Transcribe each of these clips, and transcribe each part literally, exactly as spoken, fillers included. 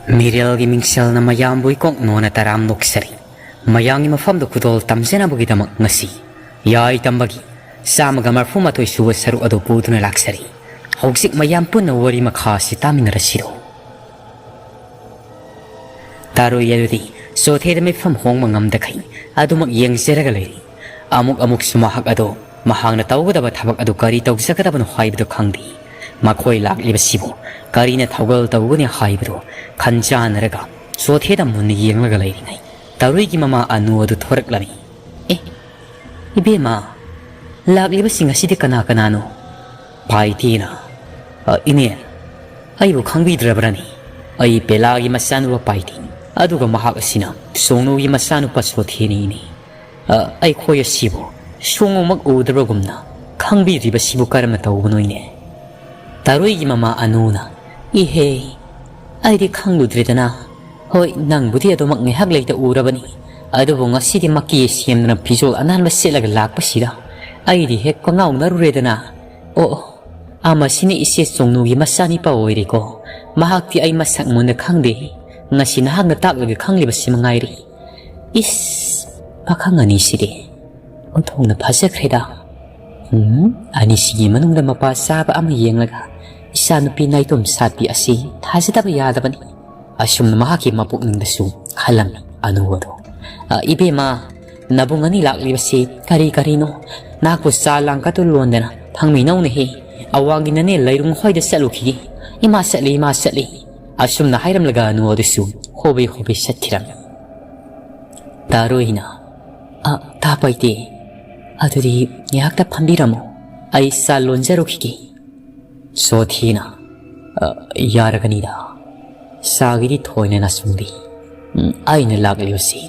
ꯃꯤꯔꯦꯜꯒꯤ ꯃꯤꯡꯁꯦꯜꯅ ꯃꯌꯥꯝꯕꯨ ꯏꯀꯣꯛ ꯅꯣꯟꯅ ꯇꯔꯥꯝ ꯅꯣꯛꯆꯔꯤ꯫ ꯃꯌꯥꯝꯒꯤ ꯃꯐꯝꯗ ꯈꯨꯗꯣꯜ ꯇꯝꯖꯅꯕꯒꯤꯗꯃꯛ ꯉꯁꯤ ꯌꯥꯏ ꯇꯝꯕꯒꯤ ꯆꯥꯝꯃꯒ ꯃꯔꯐꯨ ꯃꯥꯊꯣꯏ ꯁꯨꯕ ꯁꯔꯨꯛ ꯑꯗꯨ ꯄꯨꯗꯨꯅ ꯂꯥꯛꯆꯔꯤ꯫ ꯍꯧꯖꯤꯛ ꯃꯌꯥꯝ ꯄꯨꯟꯅ ꯋꯥꯔꯤ ꯃꯈꯥ ꯑꯁꯤ ꯇꯥꯃꯤꯟꯅꯔꯁꯤꯔꯣ? ꯇꯥꯔꯣꯏ ꯑꯗꯨꯗꯤ ꯆꯣꯊꯦꯗ ꯃꯤꯠꯐꯝ ꯍꯣꯡꯕ ꯉꯝꯗꯈꯩ ꯑꯗꯨꯃꯛ ꯌꯦꯡꯖꯔꯒ ꯂꯩꯔꯤ꯫ ꯑꯃꯨꯛ ꯑꯃꯨꯛꯁꯨ ꯃꯍꯥꯛ ꯑꯗꯣ ꯃꯍꯥꯛꯅ ꯇꯧꯒꯗꯕ ꯊꯕꯛ ꯑꯗꯨ ꯀꯔꯤ ꯇꯧꯖꯒꯗꯕꯅꯣ ꯍꯥꯏꯕꯗꯨ ꯈꯪꯗꯦ꯫ ꯃꯈꯣꯏ ꯂꯥꯛꯂꯤꯕꯁꯤꯕꯨ ꯀꯔꯤꯅ ꯊꯧꯒꯜ ꯇꯧꯒꯅꯤ ꯍꯥꯏꯕꯗꯨ ꯈꯟꯖꯥꯟꯅꯔꯒ ꯆꯣꯊꯦꯗ ꯃꯨꯟꯅ ꯌꯦꯡꯂꯒ ꯂꯩꯔꯤꯉꯩ ꯇꯔꯨꯏꯒꯤ ꯃꯃꯥ ꯑꯅꯨ ꯑꯗꯨ ꯊꯣꯔꯛꯂꯝꯃꯤ꯫ "ꯑꯦ, ꯏꯕꯦꯝꯃ, ꯂꯥꯛꯂꯤꯕꯁꯤꯡ ꯑꯁꯤꯗꯤ ꯀꯅꯥ ꯀꯅꯥꯅꯣ?" ꯄꯥꯏꯇꯦꯅ, "ꯑ, ꯏꯅꯦ, ꯑꯩꯕꯨ ꯈꯪꯕꯤꯗ꯭ꯔꯕ꯭ꯔꯅꯤ? ꯑꯩ ꯄꯦꯂꯥꯒꯤ ꯃꯆꯥꯅꯨꯄꯥ ꯄꯥꯏꯇꯦ, ꯑꯗꯨꯒ ꯃꯍꯥꯛ ꯑꯁꯤꯅ ꯁꯣꯡꯅꯨꯒꯤ ꯃꯆꯥꯅꯨꯄꯥ ꯆꯣꯊꯦꯅꯤ, ꯏꯅꯦ꯫ ꯑ, ꯑꯩꯈꯣꯏ ꯑꯁꯤꯕꯨ ꯁꯣꯡꯉꯨꯃꯛ ꯎꯗ꯭ꯔꯕꯒꯨꯝꯅ ꯈꯪꯕꯤꯗ꯭ꯔꯤꯕꯁꯤꯕꯨ ꯀꯔꯝꯅ ꯇꯧꯕꯅꯣ, ꯏꯅꯦ?" ꯇꯔꯨꯏꯒꯤ ꯃꯃꯥ ꯑꯅꯨꯅ, "ꯏꯍꯦ, ꯑꯩꯗꯤ ꯈꯪꯂꯨꯗ꯭ꯔꯦꯗꯅ꯫ ꯍꯣꯏ, ꯅꯪꯕꯨꯗꯤ ꯑꯗꯨꯃꯛ ꯉꯥꯏꯍꯥꯛ ꯂꯩꯇ ꯎꯔꯕꯅꯤ, ꯑꯗꯨꯕꯨ ꯉꯁꯤꯗꯤ ꯃꯀꯤ ꯁꯦꯝꯗꯅ ꯐꯤꯖꯣꯜ ꯑꯅꯥꯟꯕ ꯁꯦꯠꯂꯒ ꯂꯥꯛꯄꯁꯤꯗ ꯑꯩꯗꯤ ꯍꯦꯛ ꯄꯉꯥꯎꯅꯔꯨꯔꯦꯗꯅ꯫ ꯑꯣ, ꯑꯣ, ꯑꯃꯁꯤꯅ ꯏꯆꯦ ꯆꯣꯡꯅꯨꯒꯤ ꯃꯆꯥꯅꯤꯄꯥ ꯑꯣꯏꯔꯦꯀꯣ꯫ ꯃꯍꯥꯛꯇꯤ ꯑꯩ ꯃꯁꯛ ꯃꯨꯟꯅ ꯈꯪꯗꯦ꯫ ꯉꯁꯤ ꯅꯍꯥꯛꯅ ꯇꯥꯛꯂꯒ ꯈꯪꯂꯤꯕꯁꯤ ꯃꯉꯥꯏꯔꯦ꯫ ꯏꯁ, ꯄꯥꯈꯪ ꯑꯅꯤꯁꯤꯗꯤ ꯑꯣꯟꯊꯣꯛꯅ ꯐꯖꯈ꯭ꯔꯦꯗ꯫ ꯎꯝ, ꯑꯅꯤꯁꯤꯒꯤ ꯃꯅꯨꯡꯗ ꯃꯄꯥ ꯆꯥꯕ ꯑꯃ ꯌꯦꯡꯂꯒ ꯏꯆꯥꯅꯨꯄꯤ ꯅꯥꯏꯇꯣꯝ ꯁꯥꯠꯄꯤ ꯑꯁꯤ ꯊꯥꯖꯗꯕ ꯌꯥꯗꯕꯅꯤ꯫ ꯑꯁꯨꯝꯅ ꯃꯍꯥꯛꯀꯤ ꯃꯄꯨꯛꯅꯤꯡꯗꯁꯨ ꯈꯜꯂꯝꯃꯤ ꯑꯅꯨ ꯑꯗꯨ꯫ "ꯑ, ꯏꯕꯦꯝꯃ, ꯅꯕꯨꯡ ꯑꯅꯤ ꯂꯥꯛꯂꯤꯕꯁꯤ ꯀꯔꯤ ꯀꯔꯤꯅꯣ? ꯅꯍꯥꯛꯄꯨ ꯆꯥ ꯂꯥꯡꯀꯠꯇꯨ ꯂꯣꯟꯗꯅ ꯊꯝꯃꯤꯅꯧꯅꯦꯍꯦ꯫ ꯑꯋꯥꯡꯒꯤ ꯅꯅꯦ ꯂꯩꯔꯨꯡ ꯍꯣꯏꯗ ꯆꯠꯂꯨꯈꯤꯒꯦ꯫ ꯏꯃꯥ ꯆꯠꯂꯤ, ꯏꯃꯥ ꯆꯠꯂꯤ"꯫ ꯑꯁꯨꯝꯅ ꯍꯥꯏꯔꯝꯂꯒ ꯑꯅꯨ ꯑꯗꯨꯁꯨ ꯍꯣꯕꯦ ꯍꯣꯕꯦ ꯆꯠꯈꯤꯔꯝꯃꯤ꯫ ꯇꯥꯔꯣꯏꯅ, "ꯑ, ꯇꯥ ꯄꯥꯏꯇꯦ, ꯑꯗꯨꯗꯤ ꯉꯥꯏꯍꯥꯛꯇ ꯐꯝꯕꯤꯔꯝꯃꯣ, ꯑꯩ ꯆꯥ ꯂꯣꯟꯖꯔꯨꯈꯤꯒꯦ"꯫ ꯁꯣꯊꯤꯅ, "ꯑ, ꯌꯥꯔꯒꯅꯤꯗ, ꯆꯥꯒꯤꯗꯤ ꯊꯣꯏꯅ ꯅꯁꯨꯡꯗꯦ꯫ ꯎꯝ, ꯑꯩꯅ ꯂꯥꯛꯂꯤꯕꯁꯤ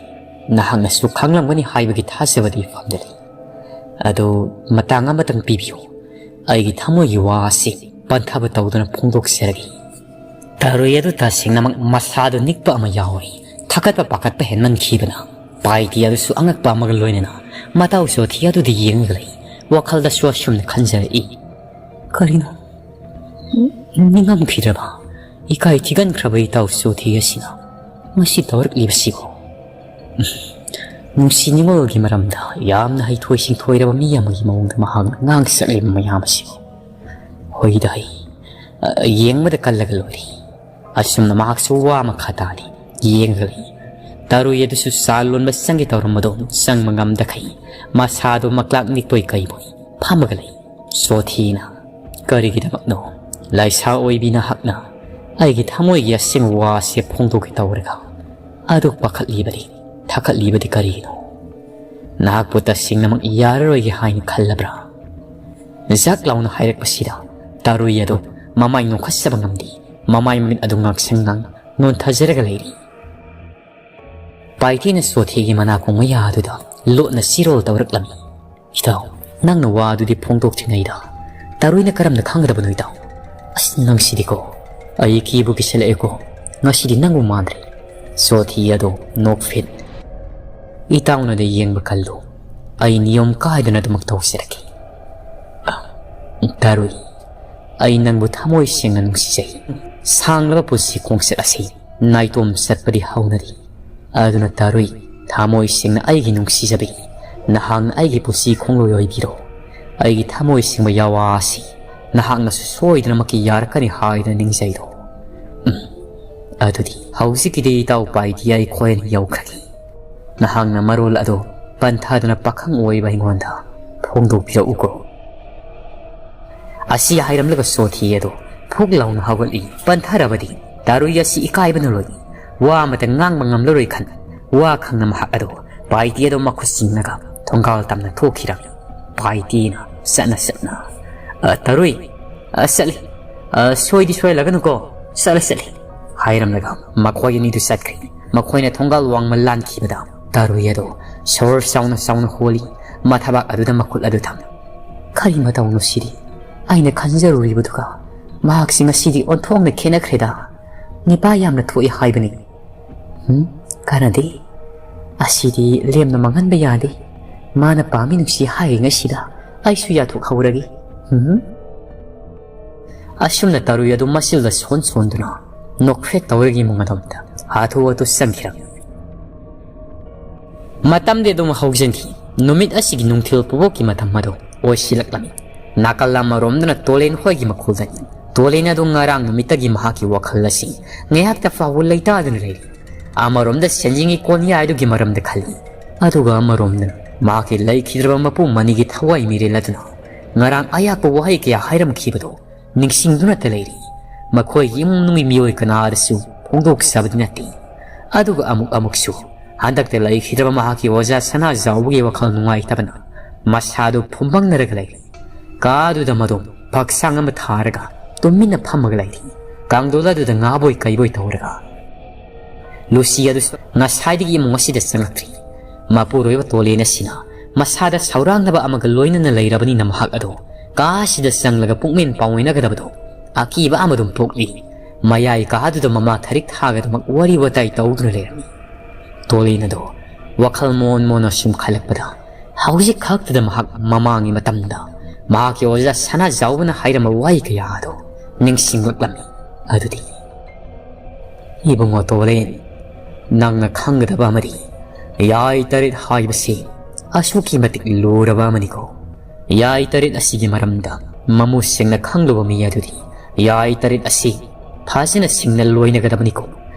ꯅꯍꯥꯛꯅꯁꯨ ꯈꯪꯂꯝꯒꯅꯤ ꯍꯥꯏꯕꯒꯤ ꯊꯥꯖꯕꯗꯤ ꯐꯝꯗ ꯂꯩ꯫ ꯑꯗꯨ ꯃꯇꯥꯡ ꯑꯃꯇꯪ ꯄꯤꯕꯤꯌꯨ, ꯑꯩꯒꯤ ꯊꯃꯣꯏꯒꯤ ꯋꯥ ꯑꯁꯤ ꯄꯟꯊꯕ ꯇꯧꯗꯨꯅ ꯐꯣꯡꯗꯣꯛꯆꯔꯒꯦ"꯫ ꯇꯔꯨꯏ ꯑꯗꯨ ꯇꯁꯦꯡꯅꯃꯛ ꯃꯁꯥꯗꯨ ꯅꯤꯛꯄ ꯑꯃ ꯌꯥꯎꯏ꯫ ꯊꯀꯠꯄ ꯄꯥꯈꯠꯄ ꯍꯦꯟꯃꯟꯈꯤꯕꯅ ꯄꯥꯏꯇꯤ ꯑꯗꯨꯁꯨ ꯑꯉꯛꯄ ꯑꯃꯒ ꯂꯣꯏꯅꯅ ꯃꯇꯥꯎ ꯆꯣꯊꯤ ꯑꯗꯨꯗ ꯌꯦꯡꯂꯒ ꯂꯩ꯫ ꯋꯥꯈꯜꯗꯁꯨ ꯑꯁꯨꯝꯅ ꯈꯟꯖꯔꯛꯏ, "ꯀꯔꯤꯅꯣ? ꯅꯤꯡꯉꯝꯈꯤꯗ꯭ꯔꯕ? ꯏꯀꯥꯏ ꯊꯤꯒꯟꯈ꯭ꯔꯕ ꯏꯇꯥꯎ ꯁꯣꯊꯤ ꯑꯁꯤꯅ ꯃꯁꯤ ꯇꯧꯔꯛꯂꯤꯕꯁꯤꯕꯨ? ꯅꯨꯡꯁꯤ ꯅꯤꯉꯣꯜꯒꯤ ꯃꯔꯝꯗ ꯌꯥꯝꯅ ꯍꯩꯊꯣꯏ ꯁꯤꯡꯊꯣꯏꯔꯕ ꯃꯤ ꯑꯃꯒꯤ ꯃꯑꯣꯡꯗ ꯃꯍꯥꯛꯅ ꯉꯥꯡꯁꯛꯂꯤꯕ ꯃꯌꯥꯝ ꯑꯁꯤꯕꯨ꯫ ꯍꯣꯏꯗ ꯍꯩ, ꯑ, ꯌꯦꯡꯕꯗ ꯀꯜꯂꯒ ꯂꯣꯏꯔꯦ꯫ ꯑꯁꯨꯝꯅ ꯃꯍꯥꯛꯁꯨ ꯋꯥ ꯃꯈꯥ ꯇꯥꯅ ꯌꯦꯡꯂꯒ ꯂꯩ꯫ ꯇꯔꯨꯏ ꯑꯗꯨꯁꯨ ꯆꯥ ꯂꯣꯟꯕ ꯆꯪꯒꯦ ꯇꯧꯔꯝꯕꯗꯣ ꯆꯪꯕ ꯉꯝꯗꯈꯩ ꯃꯁꯥꯗꯣ ꯃꯀ꯭ꯂꯥꯛ ꯅꯤꯛꯄꯣꯏ ꯀꯩꯕꯣꯏ ꯐꯝꯃꯒ ꯂꯩ꯫ ꯁꯣꯊꯤꯅ, "ꯀꯔꯤꯒꯤꯗꯃꯛꯅꯣ ꯂꯥꯏꯁꯥ ꯑꯣꯏꯕꯤ ꯅꯍꯥꯛꯅ ꯑꯩꯒꯤ ꯊꯃꯣꯏꯒꯤ ꯑꯁꯦꯡꯕ ꯋꯥ ꯑꯁꯤ ꯐꯣꯡꯗꯣꯛꯀꯦ ꯇꯧꯔꯒ ꯑꯗꯨ ꯄꯥꯈꯠꯂꯤꯕꯗꯤ, ꯊꯥꯀꯠꯂꯤꯕꯗꯤ ꯀꯔꯤꯒꯤꯅꯣ? ꯅꯍꯥꯛꯄꯨ ꯇꯁꯦꯡꯅꯃꯛ ꯌꯥꯔꯔꯣꯏꯒꯦ ꯍꯥꯏꯅ ꯈꯜꯂꯕ꯭ꯔꯥ?" ꯖꯛ ꯂꯥꯎꯅ ꯍꯥꯏꯔꯛꯄꯁꯤꯗ ꯇꯔꯨꯏ ꯑꯗꯨ ꯃꯃꯥꯏ ꯅꯣꯛꯈꯠꯆꯕ ꯉꯝꯗꯦ꯫ ꯃꯃꯥꯏ ꯃꯃꯤꯠ ꯑꯗꯨ ꯉꯥꯛꯁꯪ ꯉꯥꯡ ꯅꯣꯟꯊꯖꯔꯒ ꯂꯩꯔꯤ꯫ ꯄꯥꯏꯊꯤꯅ ꯁꯣꯊꯤꯒꯤ ꯃꯅꯥꯀꯣꯡ ꯃꯌꯥ ꯑꯗꯨꯗ ꯂꯣꯠꯅ ꯆꯤꯔꯣꯜ ꯇꯧꯔꯛꯂꯝꯃꯤ꯫ "ꯏꯇꯥꯎ, ꯅꯪꯅ ꯋꯥ ꯑꯗꯨꯗꯤ ꯐꯣꯡꯗꯣꯛꯇ꯭ꯔꯤꯉꯩꯗ ꯇꯔꯨꯏꯅ ꯀꯔꯝꯅ ꯈꯪꯒꯗꯕꯅꯣ ꯏꯇꯥꯎ? ꯑꯁ, ꯅꯪꯁꯤꯗꯤꯀꯣ, ꯑꯩ ꯀꯤꯕꯨ ꯀꯤꯁꯤꯜꯂꯛꯑꯦꯀꯣ꯫ ꯉꯁꯤꯗꯤ ꯅꯪꯕꯨ ꯃꯥꯟꯗ꯭ꯔꯦ꯫" ꯁꯣꯊꯤ ꯑꯗꯣ ꯅꯣꯛꯐꯦꯠ, "ꯏꯇꯥꯎꯅꯗ ꯌꯦꯡꯕ ꯈꯜꯂꯨ, ꯑꯩ ꯅꯤꯌꯣꯝ ꯀꯥꯏꯗꯅ ꯑꯗꯨꯃꯛ ꯇꯧꯖꯔꯛꯀꯦ꯫" "ꯇꯔꯨꯏ, ꯑꯩ ꯅꯪꯕꯨ ꯊꯃꯣꯏ ꯁꯦꯡꯅ ꯅꯨꯡꯁꯤꯖꯩ꯫ ꯁꯥꯡꯂꯕ ꯄꯨꯟꯁꯤ ꯈꯣꯡꯆꯠ ꯑꯁꯤ ꯅꯥꯏꯇꯣꯝ ꯆꯠꯄꯗꯤ ꯍꯧꯅꯔꯤ꯫ ꯑꯗꯨꯅ ꯇꯔꯨꯏ, ꯊꯃꯣꯏ ꯁꯦꯡꯅ ꯑꯩꯒꯤ ꯅꯨꯡꯁꯤꯖꯕꯤ, ꯅꯍꯥꯛꯅ ꯑꯩꯒꯤ ꯄꯨꯟꯁꯤ ꯈꯣꯡꯂꯣꯏ ꯑꯣꯏꯕꯤꯔꯣ꯫ ꯑꯩꯒꯤ ꯊꯃꯣꯏ ꯁꯦꯡꯕ ꯌꯥꯋꯥ ꯑꯁꯤ ꯅꯍꯥꯛꯅꯁꯨ ꯁꯣꯏꯗꯅꯃꯛꯀꯤ ꯌꯥꯔꯛꯀꯅꯤ ꯍꯥꯏꯗꯨꯅ ꯅꯤꯡꯖꯩꯗꯣ꯫" ꯎꯝ, ꯑꯗꯨꯗꯤ ꯍꯧꯖꯤꯛꯀꯤꯗꯤ ꯏꯇꯥꯎ ꯄꯥꯏꯗꯤ ꯑꯩ ꯈꯣꯏꯅ ꯌꯧꯈ꯭ꯔꯒꯦ꯫ ꯅꯍꯥꯛꯅ ꯃꯔꯣꯜ ꯑꯗꯨ ꯄꯟꯊꯥꯗꯨꯅ ꯄꯥꯈꯪ ꯑꯣꯏꯕ ꯑꯩꯉꯣꯟꯗ ꯐꯣꯡꯗꯣꯛꯄꯤꯔꯛꯎꯀꯣ꯫ ꯑꯁꯤ ꯍꯥꯏꯔꯝꯂꯒ ꯁꯣꯊꯤ ꯑꯗꯨ ꯐꯨꯛ ꯂꯥꯎꯅ ꯍꯧꯒꯠꯂꯤ꯫ ꯄꯟꯊꯔꯕꯗꯤ ꯇꯥꯔꯨꯏ ꯑꯁꯤ ꯏꯀꯥꯏꯕꯅ ꯂꯣꯏ꯫ ꯋꯥ ꯑꯃꯇ ꯉꯥꯡꯕ ꯉꯝꯂꯔꯣꯏ ꯈꯟ ꯋꯥ ꯈꯪꯅ ꯃꯍꯥꯛ ꯑꯗꯨ ꯄꯥꯏꯇꯤ ꯑꯗꯨ ꯃꯈꯨꯠ ꯆꯤꯡꯂꯒ ꯊꯣꯡꯒꯥꯜ ꯇꯝꯅ ꯊꯣꯛꯈꯤꯔꯝꯃꯤ꯫ ꯄꯥꯏꯇꯤꯅ ꯆꯠꯅ ꯆꯠꯅ, "ꯑ, ꯇꯥꯔꯨꯏ, ꯑ, ꯆꯠꯂꯤ꯫ ꯑ, ꯁꯣꯏꯗꯤ ꯁꯣꯏꯍꯜꯂꯒꯅꯨꯀꯣ꯫ ꯆꯠꯂ ꯆꯠꯂꯤ," ꯍꯥꯏꯔꯝꯂꯒ ꯃꯈꯣꯏ ꯑꯅꯤꯗꯨ ꯆꯠꯈ꯭ꯔꯦ꯫ ꯃꯈꯣꯏꯅ ꯊꯣꯡꯒꯥꯜ ꯋꯥꯡꯃ ꯂꯥꯟꯈꯤꯕꯗ ꯇꯥꯔꯨꯏ ꯑꯗꯨ ꯁꯣꯔ ꯆꯥꯎꯅ ꯆꯥꯎꯅ ꯍꯣꯜꯂꯤ꯫ ꯃꯊꯕꯥꯛ ꯑꯗꯨꯗ ꯃꯈꯨꯠ ꯑꯗꯨ ꯊꯝ꯫ "ꯀꯔꯤ ꯃꯇꯧꯅꯣ ꯁꯤꯗꯤ? ꯑꯩꯅ ꯈꯟꯖꯔꯨꯔꯤꯕꯗꯨꯒ ꯃꯍꯥꯛꯁꯤ ꯉꯁꯤꯗꯤ ꯑꯣꯟꯊꯣꯛꯅ ꯈꯦꯠꯅꯈ꯭ꯔꯦꯗ꯫ ꯅꯤꯄꯥ ꯌꯥꯝꯅ ꯊꯣꯛꯏ ꯍꯥꯏꯕꯅꯤ꯫ ꯎꯝ, ꯀꯥꯟꯅꯗꯦ꯫ ꯑꯁꯤꯗꯤ ꯂꯦꯝꯅ ꯃꯥꯡꯍꯟꯕ ꯌꯥꯗꯦ꯫ ꯃꯥꯅ ꯄꯥꯝꯃꯤ ꯅꯨꯡꯁꯤ ꯍꯥꯏꯔꯤꯉꯩꯁꯤꯗ ꯑꯩꯁꯨ ꯌꯥꯊꯣꯛꯍꯧꯔꯒꯦ꯫ ꯎꯝ꯫" ꯑꯁꯨꯝꯅ ꯇꯔꯨꯏ ꯑꯗꯨ ꯃꯆꯤꯜꯗ ꯁꯣꯟ ꯁꯣꯟꯗꯨꯅ ꯅꯣꯛꯐꯦꯠ ꯇꯧꯔꯒ ꯏꯃꯨꯡ ꯑꯗꯣꯝꯗ ꯍꯥꯊꯨ ꯍꯥꯊꯨ ꯆꯪꯈꯤꯔꯝꯃꯤ꯫ ꯃꯇꯝꯗꯤ ꯑꯗꯨꯝ ꯍꯧꯖꯤꯟꯈꯤ꯫ ꯅꯨꯃꯤꯠ ꯑꯁꯤꯒꯤ ꯅꯨꯡꯊꯤꯜ ꯄꯨꯕꯣꯛꯀꯤ ꯃꯇꯝ ꯑꯗꯨ ꯑꯣꯏꯁꯤꯜꯂꯛꯂꯝꯃꯤ꯫ ꯅꯥꯀꯜ ꯑꯃꯔꯣꯝꯗꯅ ꯇꯣꯂꯦꯟ ꯍꯣꯏꯒꯤ ꯃꯈꯨꯜꯗꯅꯤ꯫ ꯇꯣꯂꯦꯟ ꯑꯗꯨ ꯉꯔꯥꯡ ꯅꯨꯃꯤꯠꯇꯒꯤ ꯃꯍꯥꯛꯀꯤ ꯋꯥꯈꯜ ꯑꯁꯤ ꯉꯥꯏꯍꯥꯛꯇ ꯐꯥꯎꯕ ꯂꯩꯇꯥꯗꯅ ꯂꯩꯔꯤ꯫ ꯑꯃꯔꯣꯝꯗ ꯁꯦꯟꯖꯤꯡꯒꯤ ꯀꯣꯟꯌꯥꯏꯗꯨꯒꯤ ꯃꯔꯝꯗ ꯈꯜꯂꯤ, ꯑꯗꯨꯒ ꯑꯃꯔꯣꯝꯗꯅ ꯃꯍꯥꯛꯀꯤ ꯂꯩꯈꯤꯗ꯭ꯔꯕ ꯃꯄꯨ ꯃꯅꯤꯒꯤ ꯊꯋꯥꯏ ꯃꯤꯔꯦꯜ ꯑꯗꯨꯅ ꯉꯔꯥꯡ ꯑꯌꯥꯛꯄ ꯋꯥꯍꯩ ꯀꯌꯥ ꯍꯥꯏꯔꯝꯈꯤꯕꯗꯨ ꯅꯤꯡꯁꯤꯡꯗꯨꯅꯇ ꯂꯩꯔꯤ꯫ ꯃꯈꯣꯏꯒꯤ ꯏꯃꯨꯡ ꯃꯅꯨꯡꯒꯤ ꯃꯤꯑꯣꯏ ꯀꯅꯥꯗꯁꯨ ꯐꯣꯡꯗꯣꯛꯆꯕꯗꯤ ꯅꯠꯇꯦ꯫ ꯑꯗꯨꯒ ꯑꯃꯨꯛ ꯑꯃꯨꯛꯁꯨ ꯍꯟꯗꯛꯇ ꯂꯩꯈꯤꯗ꯭ꯔꯕ ꯃꯍꯥꯛꯀꯤ ꯑꯣꯖꯥ ꯁꯅꯥꯖꯥꯎꯕꯒꯤ ꯋꯥꯈꯜ ꯅꯨꯡꯉꯥꯏꯇꯕꯅ ꯃꯁꯥꯗꯨ ꯐꯨꯝꯕꯪꯅꯔꯒ ꯂꯩꯔꯤ꯫ ꯀꯥꯗꯨꯗ ꯃꯗꯣ ꯐꯛꯁꯥꯡ ꯑꯃ ꯊꯥꯔꯒ ꯇꯨꯃꯤꯟꯅ ꯐꯝꯃꯒ ꯂꯩꯔꯤ꯫ ꯀꯥꯡꯗꯣꯜ ꯑꯗꯨꯗ ꯉꯥꯕꯣꯏ ꯀꯩꯕꯣꯏ ꯇꯧꯔꯒ꯫ ꯂꯨꯁꯤ ꯑꯗꯨꯁꯨ ꯉꯁꯥꯏꯗꯒꯤ ꯏꯃꯨꯡ ꯑꯁꯤꯗ ꯆꯪꯂꯛꯇ꯭ꯔꯤ꯫ ꯃꯄꯨꯔꯣꯏꯕ ꯇꯣꯂꯦꯟ ꯑꯁꯤꯅ ꯃꯁꯥꯗ ꯁꯧꯔꯥꯡꯅꯕ ꯑꯃꯒ ꯂꯣꯏꯅꯅ ꯂꯩꯔꯕꯅꯤꯅ ꯃꯍꯥꯛ ꯑꯗꯣ ꯀꯥ ꯑꯁꯤꯗ ꯆꯪꯂꯒ ꯄꯨꯛꯃꯦꯟ ꯄꯥꯎꯃꯤꯟꯅꯒꯗꯕꯗꯣ ꯑꯀꯤꯕ ꯑꯃꯗꯨꯝ ꯄꯣꯛꯂꯤ꯫ ꯃꯌꯥꯏ ꯀꯥꯗꯨꯗ ꯃꯃꯥ ꯊꯔꯤꯛ ꯊꯥꯒꯗꯃꯛ ꯋꯥꯔꯤ ꯋꯥꯇꯥꯏ ꯇꯧꯗꯨꯅ ꯂꯩꯔꯝꯃꯤ꯫ ꯇꯣꯂꯦꯟ ꯑꯗꯣ ꯋꯥꯈꯜ ꯃꯣꯟ ꯃꯣꯟꯅ ꯁꯨꯝ ꯈꯜꯂꯛꯄꯗ ꯍꯧꯖꯤꯛ ꯈꯛꯇꯗ ꯃꯍꯥꯛ ꯃꯃꯥꯡꯒꯤ ꯃꯇꯝꯗ ꯃꯍꯥꯛꯀꯤ ꯑꯣꯖꯥ ꯁꯅꯥꯖꯥꯎꯕꯅ ꯍꯥꯏꯔꯝꯕ ꯋꯥꯍꯩ ꯀꯌꯥ ꯑꯗꯣ ꯅꯤꯡꯁꯤꯡꯂꯛꯂꯝꯃꯤ꯫ ꯑꯗꯨꯗꯤ, "ꯏꯕꯨꯡꯉꯣ ꯇꯣꯂꯦꯟ, ꯅꯪꯅ ꯈꯪꯒꯗꯕ ꯑꯃꯗꯤ, ꯌꯥꯏ ꯇꯔꯦꯠ ꯍꯥꯏꯕꯁꯤ ꯑꯁꯨꯛꯀꯤ ꯃꯇꯤꯛ ꯂꯨꯔꯕ ꯑꯃꯅꯤꯀꯣ꯫ ꯌꯥꯏ ꯇꯔꯦꯠ ꯑꯁꯤꯒꯤ ꯃꯔꯝꯗ ꯃꯃꯨꯠ ꯁꯦꯡꯅ ꯈꯪꯂꯨꯕ ꯃꯤ ꯑꯗꯨꯗꯤ ꯌꯥꯏ ꯇꯔꯦꯠ ꯑꯁꯤ ꯐꯖꯅ ꯁꯤꯡꯅ ꯂꯣꯏꯅꯒꯗꯕꯅꯤꯀꯣ꯫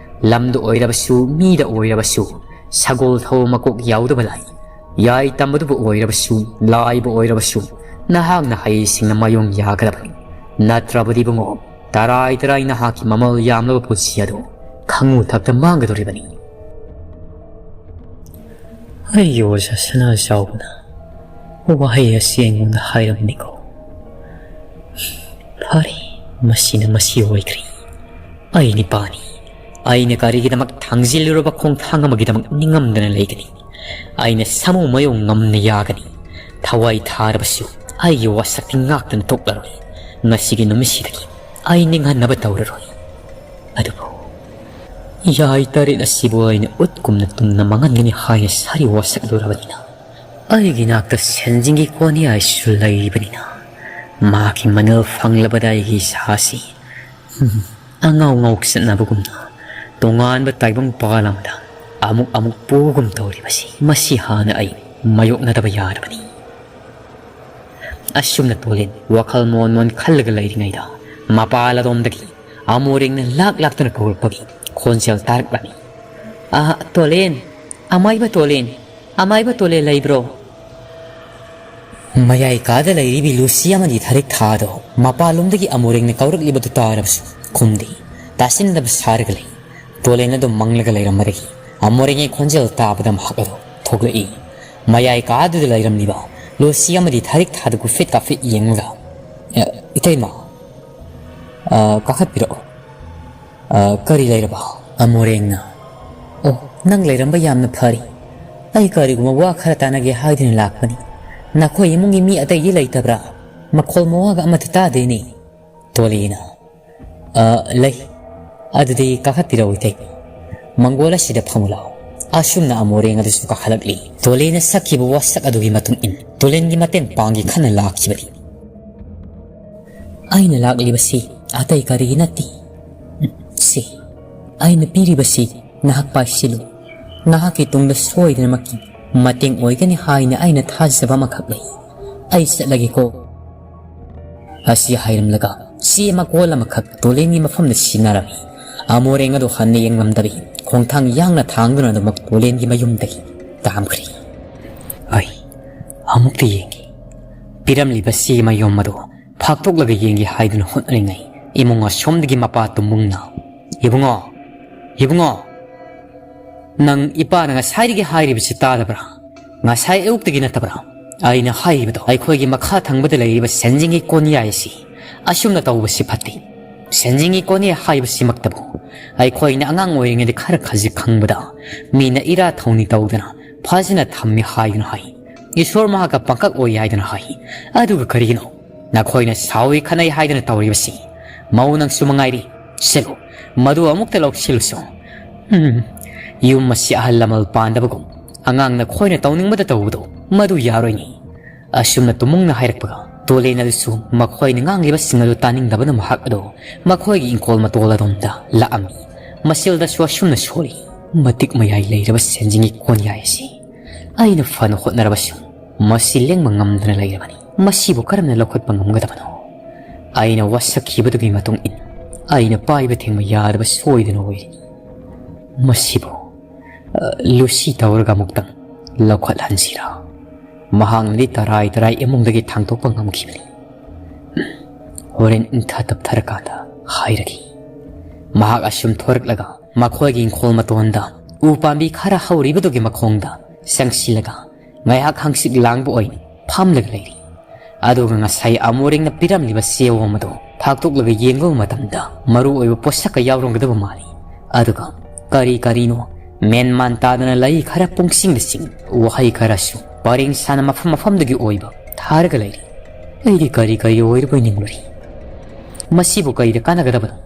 ꯂꯝꯗ ꯑꯣꯏꯔꯕꯁꯨ, ꯃꯤꯗ ꯑꯣꯏꯔꯕꯁꯨ, ꯁꯒꯣꯜ ꯊꯧꯕ ꯃꯀꯣꯛ ꯌꯥꯎꯗꯕ ꯂꯥꯏ꯫ ꯌꯥꯏ ꯇꯝꯕꯗꯨꯕꯨ ꯑꯣꯏꯔꯕꯁꯨ, ꯂꯥꯏꯕꯨ ꯑꯣꯏꯔꯕꯁꯨ, ꯅꯍꯥꯛꯅ ꯍꯩꯁꯤꯡꯅ ꯃꯥꯌꯣꯡ ꯌꯥꯒꯗꯕꯅꯤ꯫ ꯅꯠꯇ꯭ꯔꯕꯗꯤ ꯏꯕꯨꯡꯉꯣ, ꯇꯔꯥꯏ ꯇꯔꯥꯏ ꯅꯍꯥꯛꯀꯤ ꯃꯃꯜ ꯌꯥꯝꯂꯕ ꯄꯨꯟꯁꯤ ꯑꯗꯨ ꯈꯪꯉꯨ ꯊꯛꯇ ꯃꯥꯡꯒꯗꯧꯔꯤꯕꯅꯤ꯫" ꯑꯩꯒꯤ ꯑꯣꯖꯥ ꯁꯅꯥ ꯆꯥꯎꯕꯅ ꯋꯥꯍꯩ ꯑꯁꯤ ꯑꯩꯉꯣꯟꯗ ꯍꯥꯏꯔꯝꯕꯅꯤꯀꯣ꯫ ꯐꯔꯦ, ꯃꯁꯤꯅ ꯃꯁꯤ ꯑꯣꯏꯈ꯭ꯔꯦ꯫ ꯑꯩ ꯅꯤꯄꯥꯅꯤ꯫ ꯑꯩꯅ ꯀꯔꯤꯒꯤꯗꯃꯛ ꯊꯥꯡꯖꯤꯜꯂꯨꯔꯕ ꯈꯣꯡꯊꯥꯡ ꯑꯃꯒꯤꯗꯃꯛ ꯅꯤꯡꯉꯝꯗꯅ ꯂꯩꯒꯅꯤ? ꯑꯩꯅ ꯁꯥꯃꯨ ꯃꯌꯣꯡ ꯉꯝꯅ ꯌꯥꯒꯅꯤ꯫ ꯊꯋꯥꯏ ꯊꯥꯔꯕꯁꯨ ꯑꯩꯒꯤ ꯋꯥꯁꯛꯇꯤ ꯉꯥꯛꯇꯅ ꯇꯣꯛꯂꯔꯣꯏ꯫ ꯉꯁꯤꯒꯤ ꯅꯨꯃꯤꯠꯁꯤꯗꯒꯤ ꯑꯩ ꯅꯤꯡꯍꯟꯅꯕ ꯇꯧꯔꯔꯣꯏ꯫ ꯑꯗꯨꯕꯨ ꯌꯥꯏ ꯇꯔꯦꯠ ꯑꯁꯤꯕꯨ ꯑꯩꯅ ꯎꯠꯀꯨꯝꯅ ꯇꯨꯝꯅ ꯃꯥꯡꯍꯟꯒꯅꯤ ꯍꯥꯏꯅ ꯁꯥꯔꯤ ꯋꯥꯁꯛꯂꯨꯔꯕꯅꯤꯅ, ꯑꯩꯒꯤ ꯅꯥꯛꯇ ꯁꯦꯟꯖꯤꯡꯒꯤ ꯀꯣꯟꯌꯥꯏꯁꯨ ꯂꯩꯔꯤꯕꯅꯤꯅ, ꯃꯍꯥꯛꯀꯤ ꯃꯅꯤꯜ ꯐꯪꯂꯕꯗ ꯑꯩꯒꯤ ꯏꯁꯥꯁꯤ ꯑꯉꯥꯎ ꯉꯥꯎꯆꯠꯅꯕꯒꯨꯝꯅ ꯇꯣꯉꯥꯟꯕ ꯇꯥꯏꯕꯪ ꯄꯥꯜ ꯑꯃꯗ ꯑꯃꯨꯛ ꯑꯃꯨꯛ ꯄꯨꯒꯨꯝ ꯇꯧꯔꯤꯕꯁꯤ ꯃꯁꯤ ꯍꯥꯟꯅ ꯑꯩ ꯃꯥꯌꯣꯛꯅꯗꯕ ꯌꯥꯔꯕꯅꯤ꯫ ꯑꯁꯨꯝꯅ ꯇꯣꯂꯦꯟ ꯋꯥꯈꯜ ꯃꯣꯟ ꯃꯣꯟ ꯈꯜꯂꯒ ꯂꯩꯔꯤꯉꯩꯗ ꯃꯄꯥꯜ ꯑꯗꯣꯝꯗꯒꯤ ꯑꯃꯣꯔꯦꯡꯅ ꯂꯥꯛ ꯂꯥꯛꯇꯨꯅ ꯀꯧꯔꯛꯄꯒꯤ ꯈꯣꯟꯖꯦꯜ ꯇꯥꯔꯛꯂꯝꯃꯤ꯫ "ꯑꯥ, ꯇꯣꯂꯦꯟ, ꯑꯃꯥꯏꯕ ꯇꯣꯂꯦꯟ, ꯑꯃꯥꯏꯕ ꯇꯣꯂꯦꯟ ꯂꯩꯕ꯭ꯔꯣ?" ꯃꯌꯥꯏ ꯀꯥꯗ ꯂꯩꯔꯤꯕꯤ ꯂꯨꯁꯤ ꯑꯃꯗꯤ ꯊꯥꯔꯤꯛ ꯊꯥꯗꯣ ꯃꯄꯥꯟꯂꯣꯝꯗꯒꯤ ꯑꯃꯣꯔꯦꯡꯅ ꯀꯧꯔꯛꯂꯤꯕꯗꯨ ꯇꯥꯔꯕꯁꯨ ꯈꯨꯝꯗꯦ꯫ ꯇꯥꯁꯤꯟꯗꯕ ꯁꯥꯔꯒ ꯂꯩ꯫ ꯇꯣꯂꯦꯟ ꯑꯗꯨꯝ ꯃꯪꯂꯒ ꯂꯩꯔꯝꯕꯗꯒꯤ ꯑꯃꯣꯔꯦꯡꯒꯤ ꯈꯣꯟꯖꯦꯜ ꯇꯥꯕꯗ ꯃꯍꯥꯛ ꯑꯗꯨ ꯊꯣꯛꯂꯛꯏ꯫ ꯃꯌꯥꯏ ꯀꯥꯗꯨꯗ ꯂꯩꯔꯝꯂꯤꯕ ꯂꯨꯁꯤ ꯑꯃꯗꯤ ꯊꯥꯔꯤꯛ ꯊꯥꯗ ꯀꯨꯐꯦꯠ ꯀꯥꯐꯦꯠ ꯌꯦꯡꯂꯒ, "ꯑꯦ, ꯏꯇꯩꯃ, ꯑ, ꯀꯥꯈꯠꯄꯤꯔꯛꯑꯣ꯫ ꯑ, ꯀꯔꯤ ꯂꯩꯔꯕ?" ꯑꯃꯣꯔꯦꯡꯅ, "ꯑꯣ, ꯅꯪ ꯂꯩꯔꯝꯕ ꯌꯥꯝꯅ ꯐꯔꯦ꯫ ꯑꯩ ꯀꯔꯤꯒꯨꯝꯕ ꯋꯥ ꯈꯔ ꯇꯥꯟꯅꯒꯦ ꯍꯥꯏꯗꯨꯅ ꯂꯥꯛꯄꯅꯤ꯫ ꯅꯈꯣꯏ ꯏꯃꯨꯡꯒꯤ ꯃꯤ ꯑꯇꯩꯗꯤ ꯂꯩꯇꯕ꯭ꯔꯥ? ꯃꯈꯣꯜ ꯃꯋꯥꯒ ꯑꯃꯠꯇ ꯇꯥꯗꯦꯅꯦ?" ꯇꯣꯂꯦꯟꯅ, "ꯑ, ꯂꯩ꯫ ꯑꯗꯨꯗꯤ ꯀꯥꯈꯠꯄꯤꯔꯛꯎ ꯏꯇꯩ꯫ ꯃꯪꯒꯣꯜ ꯑꯁꯤꯗ ꯐꯝꯃꯨ ꯂꯥꯎ꯫" ꯑꯁꯨꯝꯅ ꯑꯃꯣꯔꯦꯡ ꯑꯗꯨꯁꯨ ꯀꯥꯈꯠꯂꯛꯂꯤ꯫ ꯇꯣꯂꯦꯟꯅ ꯁꯛꯈꯤꯕ ꯋꯥꯁꯛ ꯑꯗꯨꯒꯤ ꯃꯇꯨꯡ ꯏꯟ ꯇꯣꯂꯦꯟꯒꯤ ꯃꯇꯦꯡ ꯄꯥꯡꯒꯦ ꯈꯟꯅ ꯂꯥꯛꯈꯤꯕꯅꯤ꯫ "ꯑꯩꯅ ꯂꯥꯛꯂꯤꯕꯁꯤ ꯑꯇꯩ ꯀꯔꯤꯒꯤ ꯅꯠꯇꯦ꯫ ꯁꯤ, ꯑꯩꯅ ꯄꯤꯔꯤꯕꯁꯤ ꯅꯍꯥꯛ ꯄꯥꯏꯁꯤꯜꯂꯨ꯫ ꯅꯍꯥꯛꯀꯤ ꯇꯨꯡꯗ ꯁꯣꯏꯗꯅꯃꯛꯀꯤ ꯃꯇꯦꯡ ꯑꯣꯏꯒꯅꯤ ꯍꯥꯏꯅ ꯑꯩꯅ ꯊꯥꯖꯕ ꯑꯃꯈꯛ ꯂꯩ꯫ ꯑꯩ ꯆꯠꯂꯒꯦꯀꯣ꯫" ꯑꯁꯤ ꯍꯥꯏꯔꯝꯂꯒ ꯆꯦ ꯃꯀꯣꯜ ꯑꯃꯈꯛ ꯇꯣꯂꯦꯟꯒꯤ ꯃꯐꯝꯗ ꯁꯤꯟꯅꯔꯝꯃꯤ꯫ ꯑꯃꯣꯔꯦꯡ ꯑꯗꯨ ꯍꯟꯅ ꯌꯦꯡꯂꯝꯗꯕꯤ ꯈꯣꯡꯊꯥꯡ ꯌꯥꯡꯅ ꯊꯥꯡꯗꯨꯅ ꯑꯗꯨꯃꯛ ꯇꯣꯂꯦꯟꯒꯤ ꯃꯌꯨꯝꯗꯒꯤ ꯇꯥꯝꯈ꯭ꯔꯦ꯫ ꯑꯩ ꯑꯃꯨꯛꯇ ꯌꯦꯡꯒꯦ꯫ ꯄꯤꯔꯝꯂꯤꯕ ꯆꯦ ꯃꯌꯣꯝ ꯑꯗꯨ ꯐꯥꯛꯇꯣꯛꯂꯒ ꯌꯦꯡꯒꯦ ꯍꯥꯏꯗꯨꯅ ꯍꯣꯠꯅꯔꯤꯉꯩ ꯏꯃꯨꯡ ꯑꯁꯣꯝꯗꯒꯤ ꯃꯄꯥ ꯇꯨꯝꯕꯨꯡꯅ, "ꯏꯕꯨꯡꯉꯣ, ꯏꯕꯨꯡꯉꯣ, ꯅꯪ ꯏꯄꯥꯅ ꯉꯁꯥꯏꯗꯒꯤ ꯍꯥꯏꯔꯤꯕꯁꯤ ꯇꯥꯗꯕ꯭ꯔꯥ? ꯉꯁꯥꯏ ꯑꯌꯨꯛꯇꯒꯤ ꯅꯠꯇꯕ꯭ꯔꯥ ꯑꯩꯅ ꯍꯥꯏꯔꯤꯕꯗꯣ? ꯑꯩꯈꯣꯏꯒꯤ ꯃꯈꯥ ꯊꯪꯕꯗ ꯂꯩꯔꯤꯕ ꯁꯦꯟꯖꯤꯡꯒꯤ ꯀꯣꯟꯌꯥꯏ ꯑꯁꯤ ꯑꯁꯨꯝꯅ ꯇꯧꯕꯁꯤ ꯐꯠꯇꯦ꯫ ꯁꯦꯟꯖꯤꯡꯒꯤ ꯀꯣꯟꯌꯥꯏ ꯍꯥꯏꯕꯁꯤꯃꯛꯇꯕꯨ ꯑꯩꯈꯣꯏꯅ ꯑꯉꯥꯡ ꯑꯣꯏꯔꯤꯉꯩꯗ ꯈꯔ ꯈꯖꯤꯛ ꯈꯪꯕꯗ ꯃꯤꯅ ꯏꯔꯥ ꯊꯧꯅꯤ ꯇꯧꯗꯅ ꯐꯥꯖꯤꯅ ꯊꯝꯃꯤ ꯍꯥꯏꯗꯨꯅ ꯍꯥꯏ꯫ ꯏꯁꯣꯔ ꯃꯍꯥꯛꯀ ꯄꯪꯀꯛ ꯑꯣꯏ ꯍꯥꯏꯗꯨꯅ ꯍꯥꯏ꯫ ꯑꯗꯨꯒ ꯀꯔꯤꯒꯤꯅꯣ ꯅꯈꯣꯏꯅ ꯁꯥꯎꯏ ꯈꯠꯅꯩ ꯍꯥꯏꯗꯨꯅ ꯇꯧꯔꯤꯕꯁꯤ? ꯃꯧ ꯅꯪꯁꯨ ꯃꯉꯥꯏꯔꯤ꯫ ꯁꯤꯜꯂꯨ, ꯃꯗꯨ ꯑꯃꯨꯛꯇ ꯂꯧꯁꯤꯜꯂꯨꯁꯨ꯫ ꯎꯝ, ꯌꯨꯝ ꯑꯁꯤ ꯑꯍꯜ ꯂꯃꯟ ꯄꯥꯟꯗꯕꯒꯨꯝ ꯑꯉꯥꯡ ꯅꯈꯣꯏꯅ ꯇꯧꯅꯤꯡꯕꯗ ꯇꯧꯕꯗꯣ ꯃꯗꯨ ꯌꯥꯔꯣꯏꯅꯦ꯫" ꯑꯁꯨꯝꯅ ꯇꯨꯝꯃꯨꯡꯅ ꯍꯥꯏꯔꯛꯄꯒ ꯇꯣꯂꯦꯟ ꯑꯗꯨꯁꯨ ꯃꯈꯣꯏꯅ ꯉꯥꯡꯂꯤꯕꯁꯤꯡ ꯑꯗꯨ ꯇꯥꯅꯤꯡꯗꯕꯅ ꯃꯍꯥꯛ ꯑꯗꯨ ꯃꯈꯣꯏꯒꯤ ꯏꯪꯈꯣꯜ ꯃꯇꯣꯜ ꯑꯗꯣꯝꯗ ꯂꯥꯛꯑꯝꯃꯤ꯫ ꯃꯁꯤꯜꯗꯁꯨ ꯑꯁꯨꯝꯅ ꯁꯣꯜꯂꯤ, ꯃꯇꯤꯛ ꯃꯌꯥꯏ ꯂꯩꯔꯕ ꯁꯦꯟꯖꯤꯡꯒꯤ ꯀꯣꯟꯌꯥꯏ ꯑꯁꯤ ꯑꯩꯅ ꯐꯅ ꯍꯣꯠꯅꯔꯕꯁꯨ ꯃꯁꯤ ꯂꯦꯡꯕ ꯉꯝꯗꯅ ꯂꯩꯔꯕꯅꯤ꯫ ꯃꯁꯤꯕꯨ ꯀꯔꯝꯅ ꯂꯧꯈꯠꯄ ꯉꯝꯒꯗꯕꯅꯣ? ꯑꯩꯅ ꯋꯥꯁꯛꯈꯤꯕꯗꯨꯒꯤ ꯃꯇꯨꯡ ꯏꯟꯅ ꯑꯩꯅ ꯄꯥꯏꯕ ꯊꯤꯡꯕ ꯌꯥꯗꯕ ꯁꯣꯏꯗꯅ ꯑꯣꯏꯔꯤꯅꯤ꯫ ꯃꯁꯤꯕꯨ, ꯑ, ꯂꯨꯁꯤ ꯇꯧꯔꯒ ꯑꯃꯨꯛꯇꯪ ꯂꯧꯈꯠꯍꯟꯁꯤꯔꯥ? ꯃꯍꯥꯛꯅꯗꯤ ꯇꯔꯥꯏ ꯇꯔꯥꯏ ꯏꯃꯨꯡꯗꯒꯤ ꯊꯥꯡꯗꯣꯛꯄ ꯉꯝꯈꯤꯕꯅꯤ꯫ ꯍꯣꯔꯦꯟ ꯏꯪꯊ ꯇꯞꯊꯔꯀꯥꯟꯗ ꯍꯥꯏꯔꯒꯦ꯫ ꯃꯍꯥꯛ ꯑꯁꯨꯝ ꯊꯣꯔꯛꯂꯒ ꯃꯈꯣꯏꯒꯤ ꯏꯪꯈꯣꯜ ꯃꯇꯣꯟꯗ ꯎ ꯄꯥꯝꯕꯤ ꯈꯔ ꯍꯧꯔꯤꯕꯗꯨꯒꯤ ꯃꯈꯣꯡꯗ ꯆꯪꯁꯤꯜꯂꯒ ꯉꯥꯏꯍꯥꯛ ꯍꯪꯆꯤꯠ ꯂꯥꯡꯕ ꯑꯣꯏꯅ ꯐꯝꯂꯒ ꯂꯩꯔꯤ꯫ ꯑꯗꯨꯒ ꯉꯁꯥꯏ ꯑꯃꯣꯔꯦꯡꯅ ꯄꯤꯔꯝꯂꯤꯕ ꯆꯦꯌꯣꯝ ꯑꯗꯨ ꯐꯥꯛꯇꯣꯛꯂꯒ ꯌꯦꯡꯂꯨꯕ ꯃꯇꯝꯗ ꯃꯔꯨ ꯑꯣꯏꯕ ꯄꯣꯠꯁꯛꯀ ꯌꯥꯎꯔꯝꯒꯗꯕ ꯃꯥꯜꯂꯤ꯫ ꯑꯗꯨꯒ ꯀꯔꯤ ꯀꯔꯤꯅꯣ ꯃꯦꯟ ꯃꯥꯟ ꯇꯥꯗꯅ ꯂꯩ ꯈꯔ ꯄꯨꯡꯁꯤꯡꯗ ꯁꯤꯡ, ꯎꯍꯩ ꯈꯔꯁꯨ ꯄꯔꯦꯡ ꯁꯥꯅ ꯃꯐꯝ ꯃꯐꯝꯗꯒꯤ ꯑꯣꯏꯕ ꯊꯥꯔꯒ ꯂꯩꯔꯤ꯫ ꯑꯩꯗꯤ ꯀꯔꯤ ꯀꯔꯤ ꯑꯣꯏꯔꯕꯣꯏ ꯅꯤꯡꯂꯨꯔꯤ꯫ ꯃꯁꯤꯕꯨ ꯀꯔꯤꯗ ꯀꯥꯟꯅꯒꯗꯕꯅꯣ?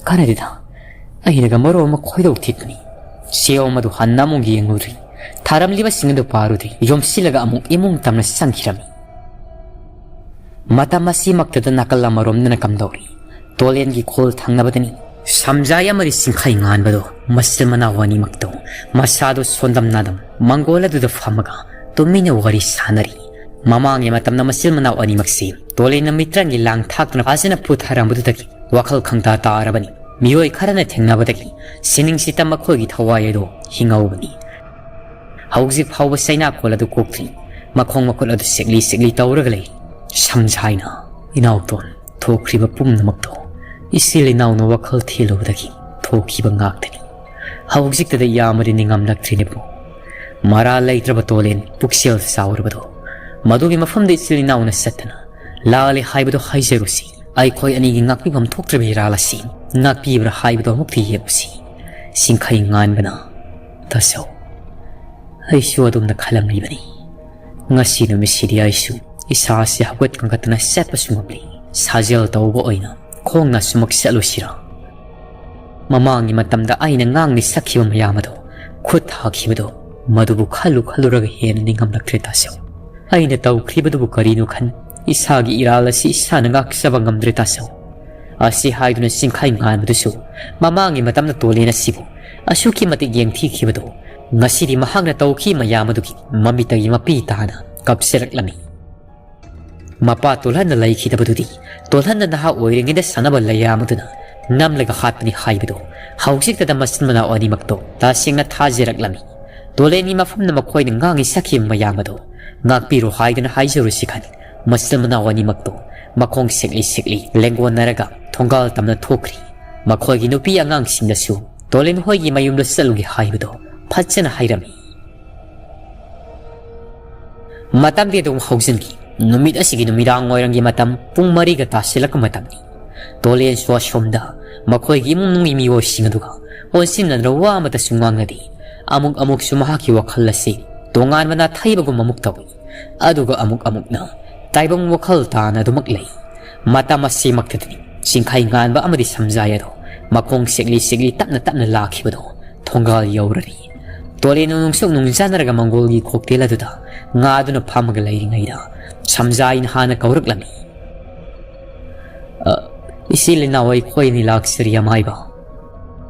ꯀꯥꯟꯅꯗꯦꯗ꯫ ꯑꯩꯅꯒ ꯃꯔꯣꯜ ꯑꯃ ꯈꯣꯏꯗꯧ ꯊꯤꯛꯄꯅꯤ꯫ ꯆꯦꯌꯣꯝ ꯑꯗꯨ ꯍꯟꯅ ꯑꯃꯨꯛ ꯌꯦꯡꯂꯨꯗ꯭ꯔꯤ꯫ ꯊꯥꯔꯝꯂꯤꯕꯁꯤꯡ ꯑꯗꯨ ꯄꯥꯔꯨꯗ꯭ꯔꯤ꯫ ꯌꯣꯝꯁꯤꯜꯂꯒ ꯑꯃꯨꯛ ꯏꯃꯨꯡ ꯇꯝꯅ ꯆꯪꯈꯤꯔꯝꯃꯤ꯫ ꯃꯇꯝ ꯑꯁꯤꯃꯛꯇꯗ ꯅꯥꯀꯜ ꯑꯃꯔꯣꯝꯗꯅ ꯀꯝꯗꯧꯔꯤ? ꯇꯣꯂꯦꯟꯒꯤ ꯈꯣꯜ ꯊꯪꯅꯕꯗꯅꯤ꯫ ꯁꯝꯖꯥꯏ ꯑꯃꯗꯤ ꯆꯤꯡꯈꯩ ꯉꯥꯟꯕꯗꯣ, ꯃꯆꯤꯟ ꯃꯅꯥꯎ ꯑꯅꯤꯃꯛꯇꯣ ꯃꯁꯥꯗꯣ ꯁꯣꯟꯗꯝ ꯅꯥꯗꯝ ꯃꯪꯒꯣꯜ ꯑꯗꯨꯗ ꯐꯝꯃꯒ ꯇꯨꯃꯤꯟꯅ ꯋꯥꯔꯤ ꯁꯥꯟꯅꯔꯤ꯫ ꯃꯃꯥꯡꯒꯤ ꯃꯇꯝꯗ ꯃꯆꯤꯟ ꯃꯅꯥꯎ ꯑꯅꯤꯃꯛꯁꯤ ꯇꯣꯂꯦꯟꯅ ꯃꯤꯇ꯭ꯔꯪꯒꯤ ꯂꯥꯡ ꯊꯥꯛꯇꯨꯅ ꯐꯖꯅ ꯐꯨꯊꯔꯝꯕꯗꯨꯗꯒꯤ ꯋꯥꯈꯜ ꯈꯪꯇꯥ ꯇꯥꯔꯕꯅꯤ꯫ ꯃꯤꯑꯣꯏ ꯈꯔꯅ ꯊꯦꯡꯅꯕꯗꯒꯤ ꯁꯤꯅꯤꯡꯁꯤꯠꯇ ꯃꯈꯣꯏꯒꯤ ꯊꯋꯥꯏ ꯑꯗꯨ ꯍꯤꯡꯍꯧꯕꯅꯤ꯫ ꯍꯧꯖꯤꯛ ꯐꯥꯎꯕ ꯆꯩꯅꯥꯀꯣꯜ ꯑꯗꯨ ꯀꯣꯛꯇ꯭ꯔꯤ꯫ ꯃꯈꯣꯡ ꯃꯈꯨꯠ ꯑꯗꯨ ꯁꯤꯛꯂꯤ ꯁꯤꯛꯂꯤ ꯇꯧꯔꯒ ꯂꯩ꯫ ꯁꯝꯖꯥꯏꯅ, "ꯏꯅꯥꯎꯇꯣꯟ, ꯊꯣꯛꯈ꯭ꯔꯤꯕ ꯄꯨꯝꯅꯃꯛꯇꯣ ꯏꯆꯤꯜ ꯏꯅꯥꯎꯅ ꯋꯥꯈꯜ ꯊꯦꯜꯂꯨꯕꯗꯒꯤ ꯊꯣꯛꯈꯤꯕ ꯉꯥꯛꯇꯅꯤ꯫ ꯍꯧꯖꯤꯛꯇꯗ ꯏꯌꯥꯝꯕꯗꯤ ꯅꯤꯡꯉꯝꯂꯛꯇ꯭ꯔꯤꯅꯦꯕꯨ꯫ ꯃꯔꯥꯜ ꯂꯩꯇ꯭ꯔꯕ ꯇꯣꯂꯦꯟ ꯄꯨꯛꯆꯦꯜ ꯆꯥꯎꯔꯕꯗꯣ, ꯃꯗꯨꯒꯤ ꯃꯐꯝꯗ ꯏꯆꯤꯜ ꯏꯅꯥꯎꯅ ꯆꯠꯇꯅ ꯂꯥꯜꯂꯦ ꯍꯥꯏꯕꯗꯣ ꯍꯥꯏꯖꯔꯨꯁꯤ꯫ ꯑꯩꯈꯣꯏ ꯑꯅꯤꯒꯤ ꯉꯥꯛꯄꯤꯐꯝ ꯊꯣꯛꯇ꯭ꯔꯕ ꯏꯔꯥꯜ ꯑꯁꯤ ꯉꯥꯛꯄꯤꯕ꯭ꯔꯥ ꯍꯥꯏꯕꯗꯣ ꯑꯃꯨꯛꯇ ꯌꯦꯡꯉꯨꯁꯤ꯫" ꯆꯤꯡꯈꯩ ꯉꯥꯟꯕꯅ, "ꯇꯥꯆꯧ, ꯑꯩꯁꯨ ꯑꯗꯨꯝꯅ ꯈꯜꯂꯝꯂꯤꯕꯅꯤ꯫ ꯉꯁꯤ ꯅꯨꯃꯤꯠꯁꯤꯗꯤ ꯑꯩꯁꯨ ꯏꯁꯥꯁꯦ ꯍꯧꯒꯠ ꯀꯥꯡꯈꯠꯇꯅ ꯆꯠꯄꯁꯨ ꯉꯝꯂꯤ꯫ ꯁꯥꯖꯦꯜ ꯇꯧꯕ ꯑꯣꯏꯅ ꯈꯣꯡꯅ ꯁꯨꯃꯛ ꯆꯠꯂꯨꯁꯤꯔꯥ?" ꯃꯃꯥꯡꯒꯤ ꯃꯇꯝꯗ ꯑꯩꯅ ꯉꯥꯡꯅ ꯁꯛꯈꯤꯕ ꯃꯌꯥꯝ ꯑꯗꯣ, ꯈꯨꯠ ꯊꯥꯈꯤꯕꯗꯣ, ꯃꯗꯨꯕꯨ ꯈꯜꯂꯨ ꯈꯜꯂꯨꯔꯒ ꯍꯦꯟꯅ ꯅꯤꯡꯉꯝꯂꯛꯇ꯭ꯔꯦ ꯇꯥꯆꯧ꯫ ꯑꯩꯅ ꯇꯧꯈ꯭ꯔꯤꯕꯗꯨꯕꯨ ꯀꯔꯤꯅꯣ ꯈꯟ "ꯏꯁꯥꯒꯤ ꯏꯔꯥꯜ ꯑꯁꯤ ꯏꯁꯥꯅ ꯉꯥꯛꯆꯕ ꯉꯝꯗ꯭ꯔꯦ ꯇꯥꯆꯧ"꯫ ꯑꯁꯤ ꯍꯥꯏꯗꯨꯅ ꯆꯤꯡꯈꯩ ꯉꯥꯟꯕꯗꯨꯁꯨ ꯃꯃꯥꯡꯒꯤ ꯃꯇꯝꯗ ꯇꯣꯂꯦꯟ ꯑꯁꯤꯕꯨ ꯑꯁꯨꯛꯀꯤ ꯃꯇꯤꯛ ꯌꯦꯡꯊꯤꯈꯤꯕꯗꯣ ꯉꯁꯤꯗꯤ ꯃꯍꯥꯛꯅ ꯇꯧꯈꯤ ꯃꯌꯥꯝ ꯑꯗꯨꯒꯤ ꯃꯃꯤꯠꯇꯒꯤ ꯃꯄꯤ ꯇꯥꯅ ꯀꯞꯆꯔꯛꯂꯝꯃꯤ꯫ ꯃꯄꯥ ꯇꯣꯜꯍꯟꯅ ꯂꯩꯈꯤꯗꯕꯗꯨꯗꯤ ꯇꯣꯜꯍꯟꯅ ꯅꯍꯥ ꯑꯣꯏꯔꯤꯉꯩꯗ ꯁꯥꯟꯅꯕ ꯂꯩꯌꯥꯝ ꯑꯗꯨꯅ ꯅꯝꯂꯒ ꯍꯥꯠꯄꯅꯤ ꯍꯥꯏꯕꯗꯣ ꯍꯧꯖꯤꯛꯇꯗ ꯃꯆꯤꯟ ꯃꯅꯥꯎ ꯑꯅꯤꯃꯛꯇꯣ ꯇꯁꯦꯡꯅ ꯊꯥꯖꯔꯛꯂꯝꯃꯤ꯫ ꯇꯣꯂꯦꯟꯒꯤ ꯃꯐꯝꯗ ꯃꯈꯣꯏꯅ ꯉꯥꯡꯉꯤ ꯁꯛꯈꯤꯕ ꯃꯌꯥꯝ ꯑꯗꯣ ꯉꯥꯛꯄꯤꯔꯣ ꯍꯥꯏꯗꯨꯅ ꯍꯥꯏꯖꯔꯨꯁꯤ ꯈꯟ ꯃꯆꯤꯟ ꯃꯅꯥꯎ ꯑꯅꯤꯃꯛꯇꯣ ꯃꯈꯣꯡ ꯁꯦꯛꯂꯤ ꯁꯦꯛꯂꯤ ꯂꯦꯡꯒꯣꯟꯅꯔꯒ ꯊꯣꯡꯒꯥꯜ ꯇꯝꯅ ꯊꯣꯛꯈ꯭ꯔꯤ꯫ ꯃꯈꯣꯏꯒꯤ ꯅꯨꯄꯤ ꯑꯉꯥꯡꯁꯤꯡꯗꯁꯨ ꯇꯣꯂꯦꯟ ꯍꯣꯏꯒꯤ ꯃꯌꯨꯝꯗ ꯆꯠꯂꯨꯒꯦ ꯍꯥꯏꯕꯗꯣ ꯐꯖꯅ ꯍꯥꯏꯔꯝꯃꯤ꯫ ꯃꯇꯝꯗꯤ ꯑꯗꯨꯝ ꯍꯧꯖꯤꯟꯈꯤ꯫ ꯅꯨꯃꯤꯠ ꯑꯁꯤꯒꯤ ꯅꯨꯃꯤꯗꯥꯡ ꯋꯥꯏꯔꯝꯒꯤ ꯃꯇꯝ ꯄꯨꯡ ꯃꯔꯤꯒ ꯇꯥꯁꯤꯜꯂꯛꯄ ꯃꯇꯝꯅꯤ꯫ ꯇꯣꯂꯦꯟꯁꯨ ꯑꯁꯣꯝꯗ ꯃꯈꯣꯏꯒꯤ ꯏꯃꯨꯡ ꯃꯅꯨꯡꯒꯤ ꯃꯤꯑꯣꯏꯁꯤꯡ ꯑꯗꯨꯒ ꯑꯣꯟꯁꯤꯟꯅꯗꯨꯅ ꯋꯥ ꯑꯃꯠꯇꯁꯨ ꯉꯥꯡꯅꯗꯦ꯫ ꯑꯃꯨꯛ ꯑꯃꯨꯛꯁꯨ ꯃꯍꯥꯛꯀꯤ ꯋꯥꯈꯜ ꯑꯁꯤ ꯇꯣꯉꯥꯟꯕ ꯅꯥꯊꯩꯕꯒꯨꯝ ꯑꯃꯨꯛ ꯇꯧꯏ꯫ ꯑꯗꯨꯒ ꯑꯃꯨꯛ ꯑꯃꯨꯛꯅ ꯇꯥꯏꯕꯪ ꯋꯥꯈꯜ ꯇꯥꯅ ꯑꯗꯨꯃꯛ ꯂꯩ꯫ ꯃꯇꯝ ꯑꯁꯤꯃꯛꯇꯗꯅꯤ ꯆꯤꯡꯈꯩ ꯉꯥꯟꯕ ꯑꯃꯗꯤ ꯁꯝꯖꯥꯏ ꯑꯗꯣ ꯃꯈꯣꯡ ꯁꯦꯛꯂꯤ ꯁꯦꯛꯂꯤ ꯇꯞꯅ ꯇꯞꯅ ꯂꯥꯛꯈꯤꯕꯗꯣ ꯊꯣꯡꯒꯥꯜ ꯌꯧꯔꯔꯤ꯫ ꯇꯣꯂꯦꯟ ꯅꯨꯡꯁꯨꯛ ꯅꯨꯡꯖꯥꯅꯔꯒ ꯃꯪꯒꯣꯜꯒꯤ ꯀꯣꯛꯇꯦꯜ ꯑꯗꯨꯗ ꯉꯥꯗꯨꯅ ꯐꯝꯃꯒ ꯂꯩꯔꯤꯉꯩꯗ ꯁꯝꯖꯥꯏꯅ ꯍꯥꯟꯅ ꯀꯧꯔꯛꯂꯝꯃꯤ꯫ "ꯑ, ꯏꯆꯤꯜ ꯏꯅꯥꯎ ꯑꯩꯈꯣꯏ ꯑꯅꯤ ꯂꯥꯛꯆꯔꯤ ꯑꯃꯥꯏꯕ"꯫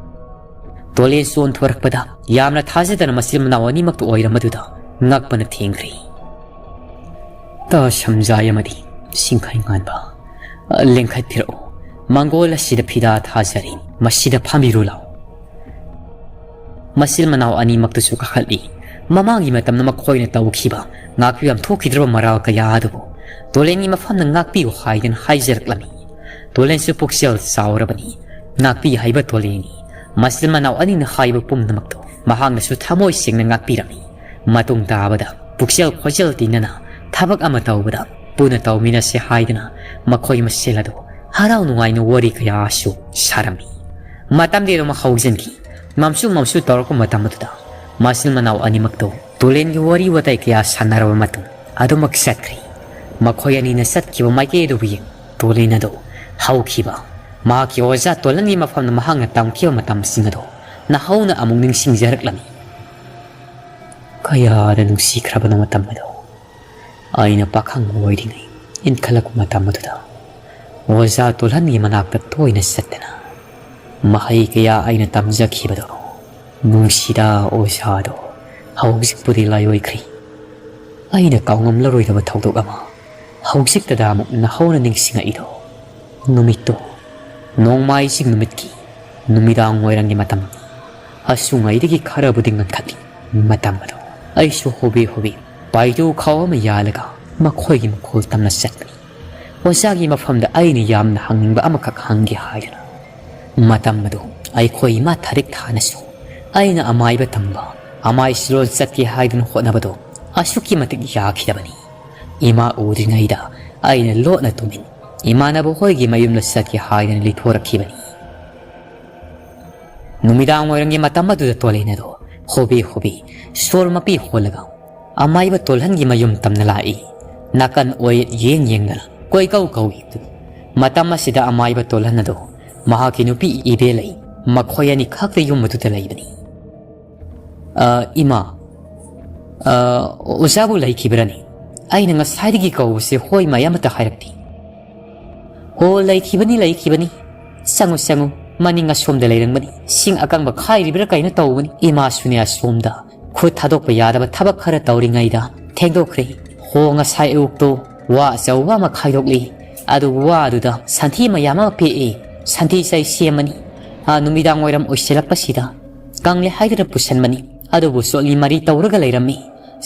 ꯇꯣꯂꯦꯟ ꯆꯣꯟꯊꯣꯔꯛꯄꯗ ꯌꯥꯝꯅ ꯊꯥꯖꯗꯅ ꯃꯆꯤꯟ ꯃꯅꯥꯎ ꯑꯅꯤꯃꯛꯇ ꯑꯣꯏꯔꯝꯕꯗꯨꯗ ꯉꯛꯄꯅ ꯊꯦꯡꯈ꯭ꯔꯦ꯫ "ꯇ ꯁꯝꯖꯥꯏ ꯑꯃꯗꯤ ꯁꯤꯡꯈꯩ ꯉꯥꯟꯕ, ꯑ, ꯂꯦꯡꯈꯠꯄꯤꯔꯛꯎ꯫ ꯃꯪꯒꯣꯜ ꯑꯁꯤꯗ ꯐꯤꯗꯥ ꯊꯥꯖꯔꯤ, ꯃꯁꯤꯗ ꯐꯝꯕꯤꯔꯨ ꯂꯥꯎ"꯫ ꯃꯆꯤꯟ ꯃꯅꯥꯎ ꯑꯅꯤꯃꯛꯇꯨꯁꯨ ꯀꯥꯈꯠꯂꯤ꯫ ꯃꯃꯥꯡꯒꯤ ꯃꯇꯝꯗ ꯃꯈꯣꯏꯅ ꯇꯧꯈꯤꯕ ꯉꯥꯛꯄꯤꯐꯝ ꯊꯣꯛꯈꯤꯗ꯭ꯔꯕ ꯃꯔꯥꯜ ꯀꯌꯥ ꯑꯗꯨꯕꯨ ꯇꯣꯂꯦꯟꯒꯤ ꯃꯐꯝꯗ ꯉꯥꯛꯄꯤꯌꯨ ꯍꯥꯏꯗꯅ ꯍꯥꯏꯖꯔꯛꯂꯝꯃꯤ꯫ ꯇꯣꯂꯦꯟꯁꯨ ꯄꯨꯛꯆꯦꯜ ꯆꯥꯎꯔꯕꯅꯤ꯫ ꯉꯥꯛꯄꯤ ꯍꯩꯕ ꯇꯣꯂꯦꯟꯅꯤ꯫ ꯃꯆꯤꯟ ꯃꯅꯥꯎ ꯑꯅꯤꯅ ꯍꯥꯏꯕ ꯄꯨꯝꯅꯃꯛꯇꯣ ꯃꯍꯥꯛꯅꯁꯨ ꯊꯃꯣꯏ ꯁꯦꯡꯅ ꯉꯥꯛꯄꯤꯔꯝꯃꯤ꯫ ꯃꯇꯨꯡ ꯇꯥꯕꯗ ꯄꯨꯛꯆꯦꯜ ꯈꯣꯏꯖꯦꯜ ꯇꯤꯟꯅꯅ ꯊꯕꯛ ꯑꯃ ꯇꯧꯕꯗ ꯄꯨꯟꯅ ꯇꯧꯃꯤꯟꯅꯁꯦ ꯍꯥꯏꯗꯨꯅ ꯃꯈꯣꯏ ꯃꯁꯦꯜ ꯑꯗꯨ ꯍꯔꯥꯎ ꯅꯨꯡꯉꯥꯏꯅ ꯋꯥꯔꯤ ꯀꯌꯥꯁꯨ ꯁꯥꯔꯝꯃꯤ꯫ ꯃꯇꯝꯗꯤ ꯑꯗꯨꯝ ꯍꯧꯖꯤꯟꯈꯤ꯫ ꯃꯝꯁꯨ ꯃꯝꯁꯨ ꯇꯧꯔꯛꯄ ꯃꯇꯝ ꯑꯗꯨꯗ ꯃꯆꯤꯟ ꯃꯅꯥꯎ ꯑꯅꯤꯃꯛꯇꯨ ꯇꯨꯂꯦꯟꯒꯤ ꯋꯥꯔꯤ ꯋꯥꯇꯥꯏ ꯀꯌꯥ ꯁꯥꯟꯅꯔꯕ ꯃꯇꯨꯡ ꯑꯗꯨꯃꯛ ꯆꯠꯈ꯭ꯔꯦ꯫ ꯃꯈꯣꯏ ꯑꯅꯤꯅ ꯆꯠꯈꯤꯕ ꯃꯥꯏꯀꯩ ꯑꯗꯨꯕꯨ ꯌꯦꯡ ꯇꯨꯂꯦꯟ ꯑꯗꯨ ꯍꯧꯈꯤꯕ ꯃꯍꯥꯛꯀꯤ ꯑꯣꯖꯥ ꯇꯣꯂꯟꯒꯤ ꯃꯐꯝꯗ ꯃꯍꯥꯛꯅ ꯇꯝꯈꯤꯕ ꯃꯇꯝꯁꯤꯡ ꯑꯗꯨ ꯅꯧꯍꯧꯅ ꯑꯃꯨꯛ ꯅꯤꯡꯁꯤꯡꯖꯔꯛꯂꯝꯃꯤ꯫ ꯀꯌꯥꯗ ꯅꯨꯡꯁꯤꯈ꯭ꯔꯕꯅꯣ ꯃꯇꯝ ꯑꯗꯨ꯫ ꯑꯩꯅ ꯄꯥꯈꯪ ꯑꯣꯏꯔꯤꯉꯩ ꯏꯟꯈꯠꯂꯛꯄ ꯃꯇꯝ ꯑꯗꯨꯗ ꯑꯣꯖꯥ ꯇꯣꯜꯍꯟꯒꯤ ꯃꯅꯥꯛꯇ ꯇꯣꯏꯅ ꯆꯠꯇꯅ ꯃꯍꯩ ꯀꯌꯥ ꯑꯩꯅ ꯇꯝꯖꯈꯤꯕꯗꯣ ꯅꯨꯡꯁꯤꯗ ꯑꯣꯖꯥꯗꯣ ꯍꯧꯖꯤꯛꯄꯨꯗꯤ ꯂꯥꯏꯑꯣꯏꯈ꯭ꯔꯤ꯫ ꯑꯩꯅ ꯀꯥꯎꯉꯝꯂꯔꯣꯏꯗꯕ ꯊꯧꯗꯣꯛ ꯑꯃ ꯍꯧꯖꯤꯛꯇꯗ ꯑꯃꯨꯛ ꯅꯧꯍꯧꯅ ꯅꯤꯡꯁꯤꯡꯉꯛꯏꯗꯣ ꯅꯨꯃꯤꯠꯇꯣ ꯅꯣꯡꯃꯥꯏꯖꯤꯡ ꯅꯨꯃꯤꯠꯀꯤ ꯅꯨꯃꯤꯗꯥꯡ ꯋꯥꯏꯔꯝꯒꯤ ꯃꯇꯝ꯫ ꯑꯁꯨꯡꯉꯩꯗꯒꯤ ꯈꯔꯕꯨꯗꯤ ꯉꯟꯈꯠꯂꯤ꯫ ꯃꯇꯝ ꯑꯗꯣ ꯑꯩꯁꯨ ꯍꯣꯕꯦ ꯍꯣꯕꯦ ꯄꯥꯏꯗꯨ ꯈꯥꯎ ꯑꯃ ꯌꯥꯜꯂꯒ ꯃꯈꯣꯏꯒꯤ ꯃꯈꯣꯜ ꯇꯝꯅ ꯆꯠꯄꯅꯤ꯫ ꯑꯣꯖꯥꯒꯤ ꯃꯐꯝꯗ ꯑꯩꯅ ꯌꯥꯝꯅ ꯍꯪꯅꯤꯡꯕ ꯑꯃꯈꯛ ꯍꯪꯒꯦ ꯍꯥꯏꯗꯨꯅ꯫ ꯃꯇꯝ ꯑꯗꯨ ꯑꯩꯈꯣꯏ ꯏꯃꯥ ꯊꯥꯔꯤꯛ ꯊꯥꯅꯁꯨ ꯑꯩꯅ ꯑꯃꯥꯏꯕ ꯇꯝꯕ ꯑꯃꯥꯏ ꯁꯤꯂꯣꯟ ꯆꯠꯀꯦ ꯍꯥꯏꯗꯨꯅ ꯍꯣꯠꯅꯕꯗꯣ ꯑꯁꯨꯛꯀꯤ ꯃꯇꯤꯛ ꯌꯥꯈꯤꯗꯕꯅꯤ꯫ ꯏꯃꯥ ꯎꯗ꯭ꯔꯤꯉꯩꯗ ꯑꯩꯅ ꯂꯣꯠꯅ ꯇꯨꯃꯤꯟ ꯏꯃꯥꯟꯅꯕ ꯍꯣꯏꯒꯤ ꯃꯌꯨꯝꯗ ꯆꯠꯀꯦ ꯍꯥꯏꯗꯅ ꯂꯤꯊꯣꯔꯛꯈꯤꯕꯅꯤ꯫ ꯅꯨꯃꯤꯗꯥꯡ ꯋꯥꯏꯔꯝꯒꯤ ꯃꯇꯝ ꯑꯗꯨꯗ ꯇꯣꯂꯦꯟ ꯑꯗꯣ ꯍꯣꯕꯦ ꯍꯣꯕꯦ ꯁꯣꯔ ꯃꯄꯤ ꯍꯣꯜꯂꯒ ꯑꯃꯥꯏꯕ ꯇꯣꯜꯍꯟꯒꯤ ꯃꯌꯨꯝ ꯇꯝꯅ ꯂꯥꯛꯏ꯫ ꯅꯥꯀꯟ ꯑꯣꯏ ꯌꯦꯡ ꯌꯦꯡꯗꯅ ꯀꯣꯏꯀꯧ ꯀꯧꯏ꯫ ꯃꯇꯝ ꯑꯁꯤꯗ ꯑꯃꯥꯏꯕ ꯇꯣꯜꯍꯟ ꯑꯗꯣ ꯃꯍꯥꯛꯀꯤ ꯅꯨꯄꯤ ꯏꯕꯦ ꯂꯩ꯫ ꯃꯈꯣꯏ ꯑꯅꯤ ꯈꯛꯇ ꯌꯨꯝ ꯑꯗꯨꯗ ꯂꯩꯕꯅꯤ꯫ "ꯑ, ꯏꯃꯥ, ꯑ, ꯑꯣꯖꯥꯕꯨ ꯂꯩꯈꯤꯕ꯭ꯔꯅꯤ? ꯑꯩꯅ ꯉꯁꯥꯏꯗꯒꯤ ꯀꯧꯕꯁꯦ ꯍꯣꯏ ꯃꯥꯏ ꯑꯃꯠꯇ ꯍꯥꯏꯔꯛꯇꯦ꯫" "ꯍꯣ, ꯂꯩꯈꯤꯕꯅꯤ, ꯂꯩꯈꯤꯕꯅꯤ꯫ ꯆꯪꯉꯨ, ꯆꯪꯉꯨ, ꯃꯅꯤꯡ ꯑꯁꯣꯝꯗ ꯂꯩꯔꯝꯒꯅꯤ꯫ ꯁꯤꯡ ꯑꯀꯪꯕ ꯈꯥꯏꯔꯤꯕ꯭ꯔꯥ ꯀꯩꯅꯣ ꯇꯧꯕꯅꯤ꯫ ꯏꯃꯥꯁꯨꯅꯦ ꯑꯁꯣꯝꯗ ꯈꯨꯠ ꯊꯥꯗꯣꯛꯄ ꯌꯥꯗꯕ ꯊꯕꯛ ꯈꯔ ꯇꯧꯔꯤꯉꯩꯗ ꯊꯦꯡꯗꯣꯛꯈ꯭ꯔꯦ꯫ ꯍꯣ, ꯉꯁꯥꯏ ꯑꯌꯨꯛꯇꯣ ꯋꯥ ꯑꯆꯧꯕ ꯑꯃ ꯈꯥꯏꯗꯣꯛꯂꯤ꯫ ꯑꯗꯨ ꯋꯥꯗꯨꯗ ꯁꯟꯊꯤ ꯃꯌꯥꯝ ꯑꯃ ꯄꯦꯛꯏ꯫ ꯁꯟꯊꯤ ꯆꯥꯏ ꯁꯦꯝꯃꯅꯤ꯫ ꯑꯥ, ꯅꯨꯃꯤꯗꯥꯡ ꯋꯥꯏꯔꯝ ꯑꯣꯏꯁꯤꯜꯂꯛꯄꯁꯤꯗ ꯀꯪꯂꯦ ꯍꯥꯏꯗꯨꯅ ꯄꯨꯁꯟꯕꯅꯤ꯫ ꯑꯗꯨꯕꯨ ꯆꯣꯠꯂꯤ ꯃꯔꯤ ꯇꯧꯔꯒ ꯂꯩꯔꯝꯃꯤ꯫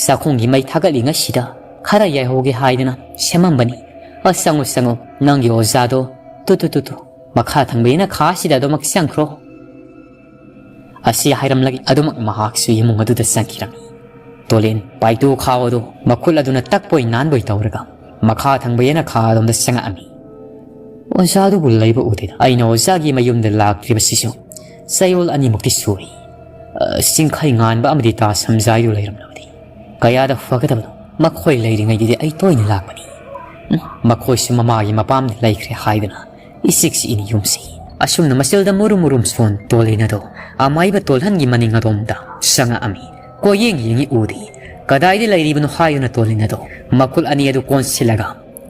ꯆꯥꯛꯈꯨꯝꯒꯤ ꯃꯩ ꯊꯥꯒꯠꯂꯤꯉꯩꯁꯤꯗ ꯈꯔ ꯌꯥꯏꯍꯧꯒꯦ ꯍꯥꯏꯗꯨꯅ ꯁꯦꯝꯃꯝꯕꯅꯤ꯫ ꯑꯁ, ꯆꯪꯉꯨ, ꯆꯪꯉꯨ, ꯅꯪꯒꯤ ꯑꯣꯖꯥꯗꯣ ꯇꯨ, ꯇꯨ, ꯇꯨ, ꯇꯨ, ꯃꯈꯥ ꯊꯪꯕ ꯌꯦꯅꯈꯥ ꯑꯁꯤꯗ ꯑꯗꯨꯃꯛ ꯆꯪꯈ꯭ꯔꯣ꯫" ꯑꯁꯤ ꯍꯥꯏꯔꯝꯂꯒ ꯑꯗꯨꯃꯛ ꯃꯍꯥꯛꯁꯨ ꯏꯃꯨꯡ ꯑꯗꯨꯗ ꯆꯪꯈꯤꯔꯝꯃꯤ꯫ ꯇꯣꯂꯦꯟ ꯄꯥꯏꯇꯨ ꯈꯥꯎ ꯑꯗꯨ ꯃꯈꯨꯠ ꯑꯗꯨꯅ ꯇꯛꯄꯣꯏ ꯅꯥꯟꯕꯣꯏ ꯇꯧꯔꯒ ꯃꯈꯥ ꯊꯪꯕ ꯌꯦꯅꯈꯥ ꯑꯗꯣꯝꯗ ꯆꯪꯉꯛꯑꯝꯃꯤ꯫ ꯑꯣꯖꯥꯗꯨꯕꯨ ꯂꯩꯕ ꯎꯗꯦ꯫ ꯑꯩꯅ ꯑꯣꯖꯥꯒꯤ ꯃꯌꯨꯝꯗ ꯂꯥꯛꯇ꯭ꯔꯤꯕꯁꯤꯁꯨ ꯆꯌꯣꯜ ꯑꯅꯤꯃꯨꯛꯇꯤ ꯁꯨꯔꯦ꯫ ꯑ, ꯆꯤꯡꯈꯩ ꯉꯥꯟꯕ ꯑꯃꯗꯤ ꯇꯥ ꯁꯝꯖꯥꯏꯗꯨ ꯂꯩꯔꯝꯂꯕꯗꯤ ꯀꯌꯥꯗ ꯐꯒꯗꯕꯅꯣ꯫ ꯃꯈꯣꯏ ꯂꯩꯔꯤꯉꯩꯗꯗꯤ ꯑꯩ ꯇꯣꯏꯅ ꯂꯥꯛꯄꯅꯤ꯫ ꯎꯝ, ꯃꯈꯣꯏꯁꯨ ꯃꯃꯥꯒꯤ ꯃꯄꯥꯝꯗ ꯂꯩꯈ꯭ꯔꯦ ꯍꯥꯏꯗꯨꯅ ꯏꯆꯤꯛ ꯆꯤꯛꯏꯅꯤ ꯌꯨꯝꯁꯤ꯫ ꯑꯁꯨꯝꯅ ꯃꯆꯤꯜꯗ ꯃꯨꯔꯨꯝ ꯃꯨꯔꯨꯝ ꯁꯣꯟ ꯇꯣꯂꯤꯟ ꯑꯗꯣ ꯑꯃꯥꯏꯕ ꯇꯣꯜꯍꯟꯒꯤ ꯃꯅꯤꯡ ꯑꯗꯣꯝꯗ ꯆꯪꯉꯛꯑꯝꯃꯤ꯫ ꯀꯣꯏꯌꯦꯡ ꯌꯦꯡꯉꯤ ꯎꯗꯦ꯫ ꯀꯗꯥꯏꯗ ꯂꯩꯔꯤꯕꯅꯣ ꯍꯥꯏꯗꯨꯅ ꯇꯣꯂꯤꯟ ꯑꯗꯣ ꯃꯈꯨꯠ ꯑꯅꯤ ꯑꯗꯨ ꯀꯣꯟꯁꯤꯜꯂꯒ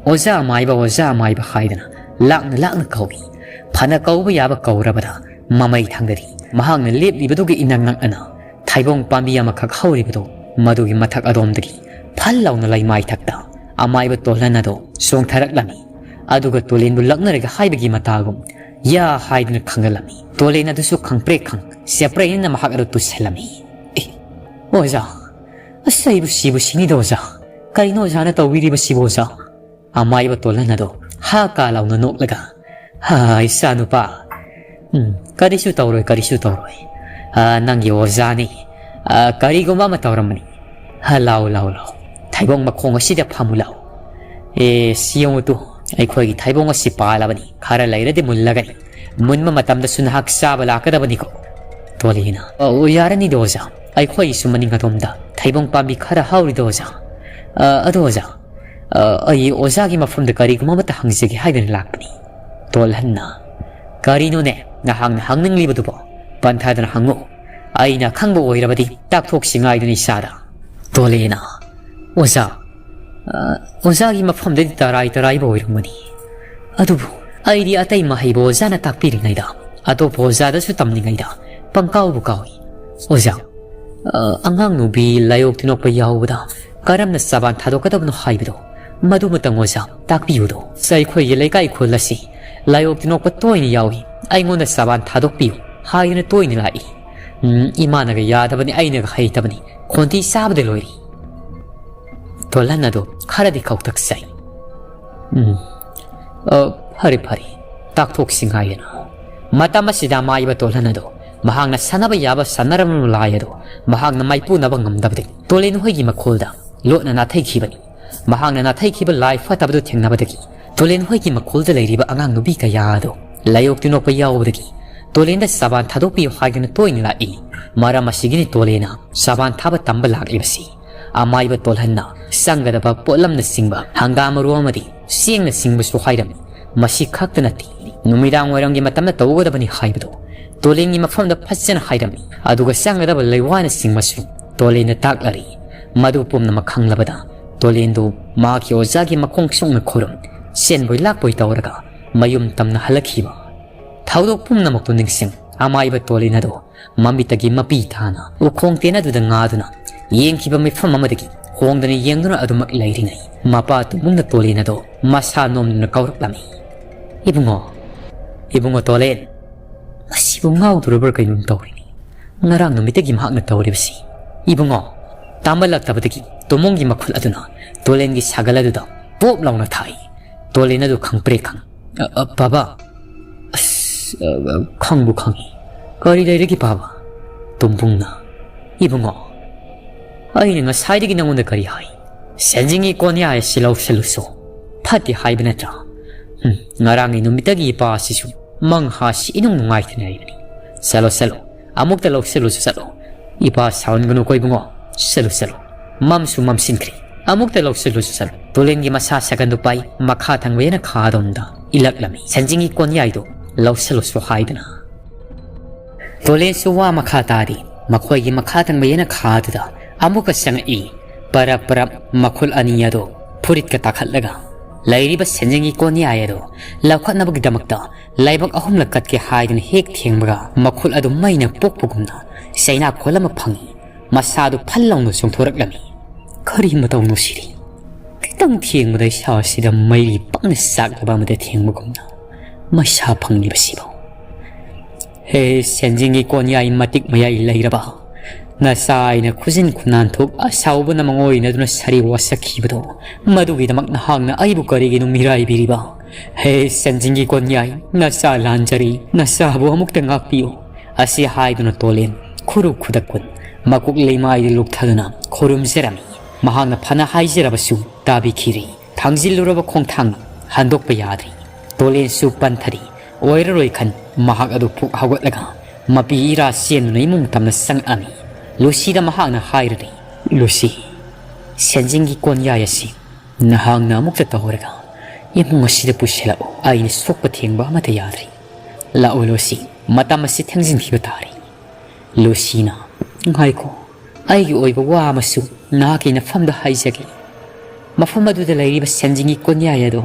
"ꯑꯣꯖꯥ ꯑꯃꯥꯏꯕ, ꯑꯣꯖꯥ ꯑꯃꯥꯏꯕ" ꯍꯥꯏꯗꯅ ꯂꯥꯛꯅ ꯂꯥꯛꯅ ꯀꯧꯏ꯫ ꯐꯅ ꯀꯧꯕ ꯌꯥꯕ ꯀꯧꯔꯕꯗ ꯃꯃꯩ ꯊꯪꯗꯔꯤ꯫ ꯃꯍꯥꯛꯅ ꯂꯦꯞꯂꯤꯕꯗꯨꯒꯤ ꯏꯅꯛ ꯅꯛꯅꯅ ꯊꯩꯕꯣꯡ ꯄꯥꯝꯕꯤ ꯑꯃꯈꯛ ꯍꯧꯔꯤꯕꯗꯣ, ꯃꯗꯨꯒꯤ ꯃꯊꯛ ꯑꯗꯣꯝꯗꯒꯤ ꯐꯜ ꯂꯥꯎꯅ ꯂꯩꯃꯥꯏꯊꯛꯇ ꯑꯃꯥꯏꯕ ꯇꯣꯜꯍꯟ ꯑꯗꯣ ꯆꯣꯡꯊꯔꯛꯂꯝꯃꯤ꯫ ꯑꯗꯨꯒ ꯇꯣꯂꯦꯟꯕꯨ ꯂꯛꯅꯔꯒ ꯍꯥꯏꯕꯒꯤ ꯃꯇꯥꯒꯨꯝ "ꯌꯥ" ꯍꯥꯏꯗꯨꯅ ꯈꯪꯒꯜꯂꯝꯃꯤ꯫ ꯇꯣꯂꯦꯟ ꯑꯗꯨꯁꯨ ꯈꯪꯄ꯭ꯔꯦꯛ ꯈꯪ ꯆꯦꯄ꯭ꯔꯦꯛꯅ ꯃꯍꯥꯛ ꯑꯗꯨ ꯇꯨꯁꯤꯜꯂꯝꯃꯤ꯫ "ꯑꯦ, ꯑꯣꯖꯥ, ꯑꯁ, ꯑꯩꯕꯨ ꯁꯤꯕꯨ ꯁꯤꯅꯤꯗ, ꯑꯣꯖꯥ꯫ ꯀꯔꯤꯅꯣ ꯑꯣꯖꯥꯅ ꯇꯧꯕꯤꯔꯤꯕꯁꯤꯕꯨ, ꯑꯣꯖꯥ?" ꯑꯃꯥꯏꯕ ꯇꯣꯜꯍꯟ ꯑꯗꯣ ꯍꯥ ꯀꯥ ꯂꯥꯎꯅ ꯅꯣꯛꯂꯒ, "ꯍꯥ, ꯏꯆꯥꯅꯨꯄꯥ, ꯎꯝ, ꯀꯔꯤꯁꯨ ꯇꯧꯔꯣꯏ, ꯀꯔꯤꯁꯨ ꯇꯧꯔꯣꯏ꯫ ꯑ, ꯅꯪꯒꯤ ꯑꯣꯖꯥꯅꯤ꯫ ꯑ, ꯀꯔꯤꯒꯨꯝꯕ ꯑꯃ ꯇꯧꯔꯝꯃꯅꯤ꯫ ꯍ, ꯂꯥꯎ, ꯂꯥꯎ, ꯂꯥꯎ꯫ ꯊꯩꯕꯣꯡ ꯃꯈꯣꯡ ꯑꯁꯤꯗ ꯐꯝꯃꯨ ꯂꯥꯎ꯫ ꯑꯦ, ꯁꯤ ꯌꯦꯡꯉꯨ ꯇꯨ, ꯑꯩꯈꯣꯏꯒꯤ ꯊꯩꯕꯣꯡ ꯑꯁꯤ ꯄꯥꯜꯂꯕꯅꯤ꯫ ꯈꯔ ꯂꯩꯔꯗꯤ ꯃꯨꯜꯂꯒꯅꯤ꯫ ꯃꯨꯟꯕ ꯃꯇꯝꯗꯁꯨ ꯅꯍꯥꯛ ꯆꯥꯕ ꯂꯥꯛꯀꯗꯕꯅꯤꯀꯣ꯫" ꯇꯣꯂꯦꯅ, "ꯑ, ꯑꯣ, ꯌꯥꯔꯅꯤꯗ ꯑꯣꯖꯥ꯫ ꯑꯩꯈꯣꯏꯒꯤꯁꯨ ꯃꯅꯤꯡ ꯑꯗꯣꯝꯗ ꯊꯩꯕꯣꯡ ꯄꯥꯝꯕꯤ ꯈꯔ ꯍꯧꯔꯤꯗ ꯑꯣꯖꯥ꯫ ꯑ, ꯑꯗꯣ ꯑꯣꯖꯥ, ꯑ, ꯑꯩ ꯑꯣꯖꯥꯒꯤ ꯃꯐꯝꯗ ꯀꯔꯤꯒꯨꯝꯕ ꯑꯃꯠꯇ ꯍꯪꯖꯒꯦ ꯍꯥꯏꯗꯨꯅ ꯂꯥꯛꯄꯅꯤ꯫" ꯇꯣꯜꯍꯟꯅ, "ꯀꯔꯤꯅꯣꯅꯦ ꯅꯍꯥꯛꯅ ꯍꯪꯅꯤꯡꯂꯤꯕꯗꯨꯕꯣ? ꯄꯟꯊꯥꯗꯅ ꯍꯪꯉꯨ꯫ ꯑꯩꯅ ꯈꯪꯕ ꯑꯣꯏꯔꯕꯗꯤ ꯇꯥꯛꯊꯣꯛꯁꯤ ꯉꯥꯏꯗꯨꯅ ꯏꯆꯥꯗ꯫" ꯇꯣꯂꯦꯅ, "ꯑꯣꯖꯥ, ꯑ, ꯑꯣꯖꯥꯒꯤ ꯃꯐꯝꯗꯗꯤ ꯇꯔꯥꯏ ꯇꯔꯥꯏꯕ ꯑꯣꯏꯔꯝꯒꯅꯤ꯫ ꯑꯗꯨꯕꯨ ꯑꯩꯗꯤ ꯑꯇꯩ ꯃꯍꯩꯕ ꯑꯣꯖꯥꯅ ꯇꯥꯛꯄꯤꯔꯤꯉꯩꯗ ꯑꯇꯣꯞꯄ ꯑꯣꯖꯥꯗꯁꯨ ꯇꯝꯂꯤꯉꯩꯗ ꯄꯪꯀꯥꯎꯕꯨ ꯀꯥꯎꯏ꯫ ꯑꯣꯖꯥ, ꯑ, ꯑꯉꯥꯡ ꯅꯨꯄꯤ ꯂꯥꯏꯑꯣꯛ ꯇꯤꯟꯑꯣꯛꯄ ꯌꯥꯎꯕꯗ ꯀꯔꯝꯅ ꯆꯕꯥꯟ ꯊꯥꯗꯣꯛꯀꯗꯕꯅꯣ ꯍꯥꯏꯕꯗꯣ ꯃꯗꯨꯃꯇꯪ ꯑꯣꯖꯥ ꯇꯥꯛꯄꯤꯌꯨꯗꯣ꯫ ꯑꯩꯈꯣꯏꯒꯤ ꯂꯩꯀꯥꯏ ꯈꯨꯜ ꯑꯁꯤ ꯂꯥꯏꯑꯣꯛ ꯇꯤꯟꯑꯣꯛꯄ ꯇꯣꯏꯅ ꯌꯥꯎꯏ꯫ ꯑꯩꯉꯣꯟꯗ ꯆꯕꯥꯟ ꯊꯥꯗꯣꯛꯄꯤꯌꯨ ꯍꯥꯏꯗꯨꯅ ꯇꯣꯏꯅ ꯂꯥꯛꯏ꯫ ꯎꯝ, ꯏꯃꯥꯅꯒ ꯌꯥꯗꯕꯅꯤ, ꯑꯩꯅꯒ ꯍꯩꯇꯕꯅꯤ꯫ ꯈꯣꯟꯊꯤ ꯆꯥꯕꯗ ꯂꯣꯏꯔꯦ꯫" ꯇꯣꯜꯍꯟ ꯑꯗꯣ ꯈꯔꯗꯤ ꯈꯧꯇꯛ ꯆꯥꯏ꯫ "ꯎꯝ, ꯑ, ꯐꯔꯦ, ꯐꯔꯦ, ꯇꯥꯛꯊꯣꯛꯁꯤ ꯉꯥꯏꯗꯅ꯫" ꯃꯇꯝ ꯑꯁꯤꯗ ꯑꯃꯥꯏꯕ ꯇꯣꯜꯍꯟ ꯑꯗꯣ ꯃꯍꯥꯛꯅ ꯁꯥꯟꯅꯕ ꯌꯥꯕ ꯁꯥꯟꯅꯔꯝꯂꯕ ꯂꯥꯏ ꯑꯗꯣ ꯃꯍꯥꯛꯅ ꯃꯥꯏꯄꯨꯅꯕ ꯉꯝꯗꯕꯗꯒꯤ ꯇꯣꯂꯦꯟ ꯍꯣꯏꯒꯤ ꯃꯈꯣꯜꯗ ꯂꯣꯠꯅ ꯅꯥꯊꯩꯈꯤꯕꯅꯤ꯫ ꯃꯍꯥꯛꯅ ꯅꯥꯊꯩꯈꯤꯕ ꯂꯥꯏ ꯐꯠꯇꯕꯗꯨ ꯊꯦꯡꯅꯕꯗꯒꯤ ꯇꯣꯂꯦꯟ ꯍꯣꯏꯒꯤ ꯃꯈꯣꯜꯗ ꯂꯩꯔꯤꯕ ꯑꯉꯥꯡ ꯅꯨꯄꯤ ꯀꯌꯥ ꯑꯗꯣ ꯂꯥꯏꯑꯣꯛ ꯇꯤꯟꯑꯣꯛꯄ ꯌꯥꯎꯕꯗꯒꯤ ꯇꯣꯂꯦꯟꯗ ꯆꯕꯥꯟ ꯊꯥꯗꯣꯛꯄꯤꯌꯨ ꯍꯥꯏꯗꯨꯅ ꯇꯣꯏꯅ ꯂꯥꯛꯏ꯫ ꯃꯔꯝ ꯑꯁꯤꯒꯤꯅꯤ ꯇꯣꯂꯦꯟꯅ ꯆꯕꯥꯟ ꯊꯥꯕ ꯇꯝꯕ ꯂꯥꯛꯂꯤꯕꯁꯤ꯫ ꯑꯃꯥꯏꯕ ꯇꯣꯜꯍꯟꯅ ꯆꯪꯒꯗꯕ ꯄꯣꯠꯂꯝꯅꯆꯤꯡꯕ ꯍꯪꯒꯥꯝ ꯃꯔꯨ ꯑꯃꯗꯤ ꯆꯦꯡꯅꯆꯤꯡꯕꯁꯨ ꯍꯥꯏꯔꯝꯃꯤ꯫ ꯃꯁꯤ ꯈꯛꯇ ꯅꯠꯇꯦ, ꯅꯨꯃꯤꯗꯥꯡ ꯋꯥꯏꯔꯝꯒꯤ ꯃꯇꯝꯗ ꯇꯧꯒꯗꯕꯅꯤ ꯍꯥꯏꯕꯗꯨ ꯇꯣꯂꯦꯟꯒꯤ ꯃꯐꯝꯗ ꯐꯖꯅ ꯍꯥꯏꯔꯝꯃꯤ꯫ ꯑꯗꯨꯒ ꯆꯪꯒꯗꯕ ꯂꯩꯋꯥꯅꯆꯤꯡꯕꯁꯨ ꯇꯣꯂꯦꯟꯅ ꯇꯥꯛꯂꯔꯤ꯫ ꯃꯗꯨ ꯄꯨꯝꯅꯃꯛ ꯈꯪꯂꯕꯗ ꯇꯣꯂꯦꯟꯗꯨ ꯃꯍꯥꯛꯀꯤ ꯑꯣꯖꯥꯒꯤ ꯃꯈꯣꯡ ꯁꯣꯛꯅ ꯈꯨꯔꯨꯝ, ꯆꯦꯟꯕꯣꯏ ꯂꯥꯛꯄꯣꯏ ꯇꯧꯔꯒ ꯃꯌꯨꯝ ꯇꯝꯅ ꯍꯜꯂꯛꯈꯤꯕ꯫ ꯊꯧꯗꯣꯛ ꯄꯨꯝꯅꯃꯛꯇꯨ ꯅꯤꯡꯁꯤꯡ, ꯑꯃꯥꯏꯕ ꯇꯣꯂꯦꯟ ꯑꯗꯨ ꯃꯃꯤꯠꯇꯒꯤ ꯃꯄꯤ ꯊꯥꯅ ꯎꯈꯣꯡ ꯇꯦꯟ ꯑꯗꯨꯗ ꯉꯥꯗꯨꯅ ꯌꯦꯡꯈꯤꯕ ꯃꯤꯐꯝ ꯑꯃꯗꯒꯤ ꯍꯣꯡꯗꯅ ꯌꯦꯡꯗꯨꯅ ꯑꯗꯨꯃꯛ ꯂꯩꯔꯤꯉꯩ, ꯃꯄꯥ ꯇꯨꯝꯕꯨꯡꯅ ꯇꯣꯂꯦꯟ ꯑꯗꯨ ꯃꯁꯥ ꯅꯣꯝꯗꯨꯅ ꯀꯧꯔꯛꯂꯝꯃꯤ꯫ "ꯏꯕꯨꯡꯉꯣ, ꯏꯕꯨꯡꯉꯣ ꯇꯣꯂꯦꯟ!" ꯃꯁꯤꯕꯨ ꯉꯥꯎꯗꯣꯔꯕ꯭ꯔꯥ ꯀꯩꯅꯣꯝ ꯇꯧꯔꯤꯅꯤ꯫ ꯉꯔꯥꯡ ꯅꯨꯃꯤꯠꯇꯒꯤ ꯃꯍꯥꯛꯅ ꯇꯧꯔꯤꯕꯁꯤ꯫ "ꯏꯕꯨꯡꯉꯣ!" ꯇꯥꯃꯜꯂꯛꯇꯕꯗꯒꯤ ꯇꯨꯝꯕꯨꯡꯒꯤ ꯃꯈꯨꯠ ꯑꯗꯨꯅ ꯇꯣꯂꯦꯟꯒꯤ ꯁꯥꯒꯜ ꯑꯗꯨꯗ ꯄꯣꯞ ꯂꯥꯎꯅ ꯊꯥꯏ꯫ ꯇꯣꯂꯦꯟ ꯑꯗꯨ ꯈꯪꯄ꯭ꯔꯦꯛ ꯈꯪ꯫ "ꯑ, ꯑ, ꯕꯥꯕꯥ!" "ꯑꯁ, ꯑ, ꯑ, ꯈꯪꯕꯨ ꯈꯪꯉꯤ꯫ ꯀꯔꯤ ꯂꯩꯔꯒꯦ ꯕꯥꯕꯥ?" ꯇꯨꯝꯕꯨꯡꯅ꯫ "ꯏꯕꯨꯡꯉꯣ, ꯑꯩꯅ ꯉꯁꯥꯏꯗꯒꯤ ꯅꯉꯣꯟꯗ ꯀꯔꯤ ꯍꯥꯏ? ꯁꯦꯟꯖꯤꯡꯒꯤ ꯀꯣꯟꯌꯥꯏ ꯑꯁꯤ ꯂꯧꯁꯤꯜꯂꯨꯁꯨ ꯐꯠꯇꯦ ꯍꯥꯏꯕ ꯅꯠꯇ꯭ꯔꯥ? ꯎꯝ, ꯉꯔꯥꯡꯒꯤ ꯅꯨꯃꯤꯠꯇꯒꯤ ꯏꯄꯥ ꯑꯁꯤꯁꯨ ꯃꯪꯍꯥꯁꯤ ꯏꯅꯨꯡ ꯅꯨꯡꯉꯥꯏꯇꯅ ꯂꯩꯕꯅꯤ꯫ ꯆꯠꯂꯣ, ꯆꯠꯂꯣ, ꯑꯃꯨꯛꯇ ꯂꯧꯁꯤꯜꯂꯨꯁꯨ ꯆꯠꯂꯣ꯫ ꯏꯄꯥ ꯁꯥꯎꯍꯟꯒꯅꯨꯀꯣ ꯏꯕꯨꯡꯉꯣ, ꯆꯠꯂꯨ, ꯆꯠꯂꯨ꯫ ꯃꯝꯁꯨ ꯃꯝꯁꯤꯟꯈ꯭ꯔꯦ꯫ ꯑꯃꯨꯛꯇ ꯂꯧꯁꯤꯜꯂꯨꯁꯨ ꯆꯠꯂꯨ꯫" ꯇꯨꯂꯦꯟꯒꯤ ꯃꯁꯥ ꯁꯒꯟꯗꯨ ꯄꯥꯏ ꯃꯈꯥ ꯊꯪꯕ ꯌꯦꯅꯈꯥꯗꯣꯝꯗ ꯏꯜꯂꯛꯂꯝꯃꯤ꯫ ꯁꯦꯟꯖꯤꯡꯒꯤ ꯀꯣꯟꯌꯥꯏꯗꯨ ꯂꯧꯁꯤꯜꯂꯨꯁꯨ ꯍꯥꯏꯗꯅ꯫ ꯇꯣꯂꯦꯟꯁꯨ ꯋꯥ ꯃꯈꯥ ꯇꯥꯗꯦ꯫ ꯃꯈꯣꯏꯒꯤ ꯃꯈꯥ ꯊꯪꯕ ꯌꯦꯅꯈꯥꯗꯨꯗ ꯑꯃꯨꯛꯀ ꯆꯪꯉꯛꯏ꯫ ꯄꯔꯞ ꯄꯔꯞ ꯃꯈꯨꯜ ꯑꯅꯤ ꯑꯗꯨ ꯐꯨꯔꯤꯠꯀ ꯇꯥꯈꯠꯂꯒ ꯂꯩꯔꯤꯕ ꯁꯦꯟꯖꯤꯡꯒꯤ ꯀꯣꯟꯌꯥꯏ ꯑꯗꯨ ꯂꯧꯈꯠꯅꯕꯒꯤꯗꯃꯛꯇ ꯂꯥꯏꯕꯛ ꯑꯍꯨꯝꯂꯛ ꯀꯠꯀꯦ ꯍꯥꯏꯗꯨꯅ ꯍꯦꯛ ꯊꯦꯡꯕꯒ ꯃꯈꯨꯜ ꯑꯗꯨ ꯃꯩꯅ ꯄꯣꯛꯄꯒꯨꯝꯅ ꯆꯩꯅꯥꯈꯣꯜ ꯑꯃ ꯐꯪꯉꯤ꯫ ꯃꯁꯥꯗꯨ ꯐꯜ ꯂꯥꯎꯅ ꯆꯣꯡꯊꯣꯔꯛꯂꯝꯃꯤ꯫ "ꯀꯔꯤ ꯃꯇꯧꯅꯣ ꯁꯤꯗꯤ? ꯈꯤꯇꯪ ꯊꯦꯡꯕꯗ ꯏꯁꯥꯁꯤꯗ ꯃꯩꯔꯤ ꯄꯛꯅ ꯆꯥꯛꯂꯕ ꯑꯃꯗ ꯊꯦꯡꯕꯒꯨꯝꯅ ꯃꯩꯁꯥ ꯐꯪꯂꯤꯕꯁꯤꯕꯨ?" "ꯍꯦ, ꯁꯦꯟꯖꯤꯡꯒꯤ ꯀꯣꯟꯌꯥꯏ ꯃꯇꯤꯛ ꯃꯌꯥꯏ ꯂꯩꯔꯕ, ꯅꯆꯥ ꯑꯩꯅ ꯈꯨꯖꯤꯟ ꯈꯨꯅꯥꯟꯊꯣꯛ ꯑꯁꯥꯎꯕꯅ ꯃꯉꯣꯏꯅꯗꯨꯅ ꯁꯥꯔꯤ ꯋꯥꯁꯛꯈꯤꯕꯗꯣ, ꯃꯗꯨꯒꯤꯗꯃꯛ ꯅꯍꯥꯛꯅ ꯑꯩꯕꯨ ꯀꯔꯤꯒꯤꯅꯣ ꯃꯤꯔꯥꯏꯕꯤꯔꯤꯕ? ꯍꯦ, ꯁꯦꯟꯖꯤꯡꯒꯤ ꯀꯣꯟꯌꯥꯏ, ꯅꯆꯥ ꯂꯥꯟꯖꯔꯤ, ꯅꯆꯥꯕꯨ ꯑꯃꯨꯛꯇ ꯉꯥꯛꯄꯤꯌꯨ꯫" ꯑꯁꯤ ꯍꯥꯏꯗꯨꯅ ꯇꯣꯂꯦꯟ ꯈꯨꯔꯨ ꯈꯨꯗꯛ ꯀꯨꯟ ꯃꯀꯣꯛ ꯂꯩꯃꯥꯏꯗ ꯂꯨꯞꯊꯗꯨꯅ ꯈꯨꯔꯨꯝꯖꯔꯝꯃꯤ꯫ ꯃꯍꯥꯛꯅ ꯐꯅ ꯍꯥꯏꯖꯔꯕꯁꯨ ꯇꯥꯕꯤꯈꯤꯗ꯭ꯔꯤ꯫ ꯊꯥꯡꯖꯤꯜꯂꯨꯔꯕ ꯈꯣꯡꯊꯥꯡ ꯍꯟꯗꯣꯛꯄ ꯌꯥꯗ꯭ꯔꯤ꯫ ꯇꯣꯂꯦꯟꯁꯨ ꯄꯟꯊꯔꯤ꯫ ꯑꯣꯏꯔꯔꯣꯏ ꯈꯟ ꯃꯍꯥꯛ ꯑꯗꯨ ꯐꯨꯛ ꯍꯧꯒꯠꯂꯒ ꯃꯄꯤ ꯏꯔꯥ ꯆꯦꯟꯗꯨꯅ ꯏꯃꯨꯡ ꯇꯝꯅ ꯆꯪꯂꯛꯂꯝꯃꯤ꯫ ꯂꯨꯁꯤꯗ ꯃꯍꯥꯛꯅ ꯍꯥꯏꯔꯨꯔꯦ, "ꯂꯨꯁꯤ, ꯁꯦꯟꯖꯤꯡꯒꯤ ꯀꯣꯟꯌꯥꯏ ꯑꯁꯤ ꯅꯍꯥꯛꯅ ꯑꯃꯨꯛꯇ ꯇꯧꯔꯒ ꯏꯃꯨꯡ ꯑꯁꯤꯗ ꯄꯨꯁꯤꯜꯂꯛꯎ꯫ ꯑꯩꯅ ꯁꯣꯛꯄ ꯊꯦꯡꯕ ꯑꯃꯠꯇ ꯌꯥꯗ꯭ꯔꯤ꯫ ꯂꯥꯛꯎ ꯂꯨꯁꯤ, ꯃꯇꯝ ꯑꯁꯤ ꯊꯦꯡꯖꯤꯟꯈꯤꯕ ꯇꯥꯔꯦ꯫" ꯂꯨꯁꯤꯅ, "ꯉꯥꯏꯈꯣ, ꯑꯩꯒꯤ ꯑꯣꯏꯕ ꯋꯥ ꯑꯃꯁꯨ ꯅꯍꯥꯛꯀꯤ ꯅꯐꯝꯗ ꯍꯥꯏꯖꯒꯦ꯫ ꯃꯐꯝ ꯑꯗꯨꯗ ꯂꯩꯔꯤꯕ ꯁꯦꯟꯖꯤꯡꯒꯤ ꯀꯣꯟꯌꯥꯏ ꯑꯗꯣ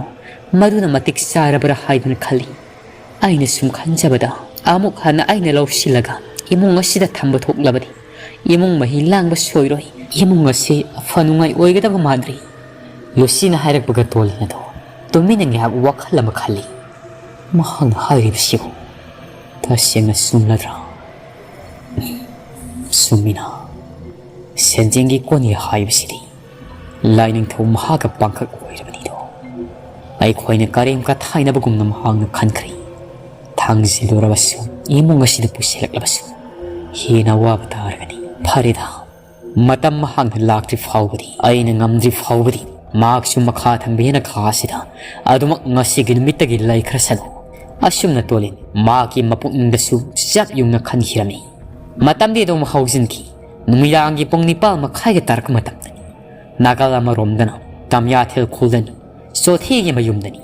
ꯃꯗꯨꯅ ꯃꯇꯤꯛ ꯆꯥꯔꯕ꯭ꯔꯥ ꯍꯥꯏꯗꯨꯅ ꯈꯜꯂꯤ꯫ ꯑꯩꯅ ꯁꯨꯝ ꯈꯟꯖꯕꯗ, ꯑꯃꯨꯛ ꯍꯟꯅ ꯑꯩꯅ ꯂꯧꯁꯤꯜꯂꯒ ꯏꯃꯨꯡ ꯑꯁꯤꯗ ꯊꯝꯕ ꯊꯣꯛꯂꯕꯅꯤ꯫ ꯏꯃꯨꯡ ꯃꯍꯤ ꯂꯥꯡꯕ ꯁꯣꯏꯔꯣꯏ꯫ ꯏꯃꯨꯡ ꯑꯁꯤ ꯑꯐ ꯅꯨꯡꯉꯥꯏ ꯑꯣꯏꯒꯗꯕ ꯃꯥꯟꯗ꯭ꯔꯤ꯫ ꯂꯨꯁꯤꯅ ꯍꯥꯏꯔꯛꯄꯒ ꯇꯣꯂꯤꯟ ꯑꯗꯣ ꯇꯨꯃꯤꯟꯅ ꯉꯥꯏꯍꯥꯛ ꯋꯥꯈꯜ ꯑꯃ ꯈꯜꯂꯤ꯫ ꯃꯍꯥꯛꯅ ꯍꯥꯏꯔꯤꯕꯁꯤꯕꯨ ꯇꯁꯦꯡꯅ ꯆꯨꯝꯂꯗ꯭ꯔꯥ? ꯆꯨꯝꯃꯤꯅ, ꯁꯦꯟꯖꯦꯡꯒꯤ ꯀꯣꯟꯌꯥꯏ ꯍꯥꯏꯕꯁꯤꯗꯤ ꯂꯥꯏꯅꯤꯡꯊꯧ ꯃꯍꯥꯛꯀ ꯄꯥꯡꯈꯛ ꯑꯣꯏꯔꯕꯅꯤꯗꯣ꯫ ꯑꯩꯈꯣꯏꯅ ꯀꯔꯦꯝ ꯀꯊꯥꯏꯅꯕꯒꯨꯝꯅ ꯃꯍꯥꯛꯅ ꯈꯟꯈ꯭ꯔꯦ꯫ ꯊꯥꯡꯖꯤꯜꯂꯨꯔꯕꯁꯨ, ꯏꯃꯨꯡ ꯑꯁꯤꯗ ꯄꯨꯁꯤꯜꯂꯛꯂꯕꯁꯨ ꯍꯦꯟꯅ ꯑꯋꯥꯕ ꯇꯥꯔꯒꯅꯤ꯫ ꯐꯔꯦꯗ, ꯃꯇꯝ ꯃꯍꯥꯛꯅ ꯂꯥꯛꯇ꯭ꯔꯤ ꯐꯥꯎꯕꯗꯤ, ꯑꯩꯅ ꯉꯝꯗ꯭ꯔꯤ ꯐꯥꯎꯕꯗꯤ, ꯃꯍꯥꯛꯁꯨ ꯃꯈꯥ ꯊꯪꯕ ꯌꯦꯅꯈꯥ ꯑꯁꯤꯗ ꯑꯗꯨꯃꯛ ꯉꯁꯤꯒꯤ ꯅꯨꯃꯤꯠꯇꯒꯤ ꯂꯩꯈ꯭ꯔꯁꯅꯨ꯫ ꯑꯁꯨꯝꯅ ꯇꯣꯂꯤꯟ ꯃꯍꯥꯛꯀꯤ ꯃꯄꯨꯛꯅꯤꯡꯗꯁꯨ ꯆꯞ ꯌꯨꯡꯅ ꯈꯟꯈꯤꯔꯝꯃꯤ꯫ ꯃꯇꯝꯗꯤ ꯑꯗꯨꯝ ꯍꯧꯖꯤꯟꯈꯤ꯫ ꯅꯨꯃꯤꯗꯥꯡꯒꯤ ꯄꯨꯡ ꯅꯤꯄꯥꯜ ꯃꯈꯥꯏꯒ ꯇꯥꯔꯛꯄ ꯃꯇꯝꯗꯅꯤ꯫ ꯅꯥꯀꯜ ꯑꯃꯔꯣꯝꯗꯅ ꯇꯝꯌꯥꯊꯦꯜ ꯈꯨꯜꯗꯅꯤ꯫ ꯆꯣꯊꯤꯒꯤ ꯃꯌꯨꯝꯗꯅꯤ꯫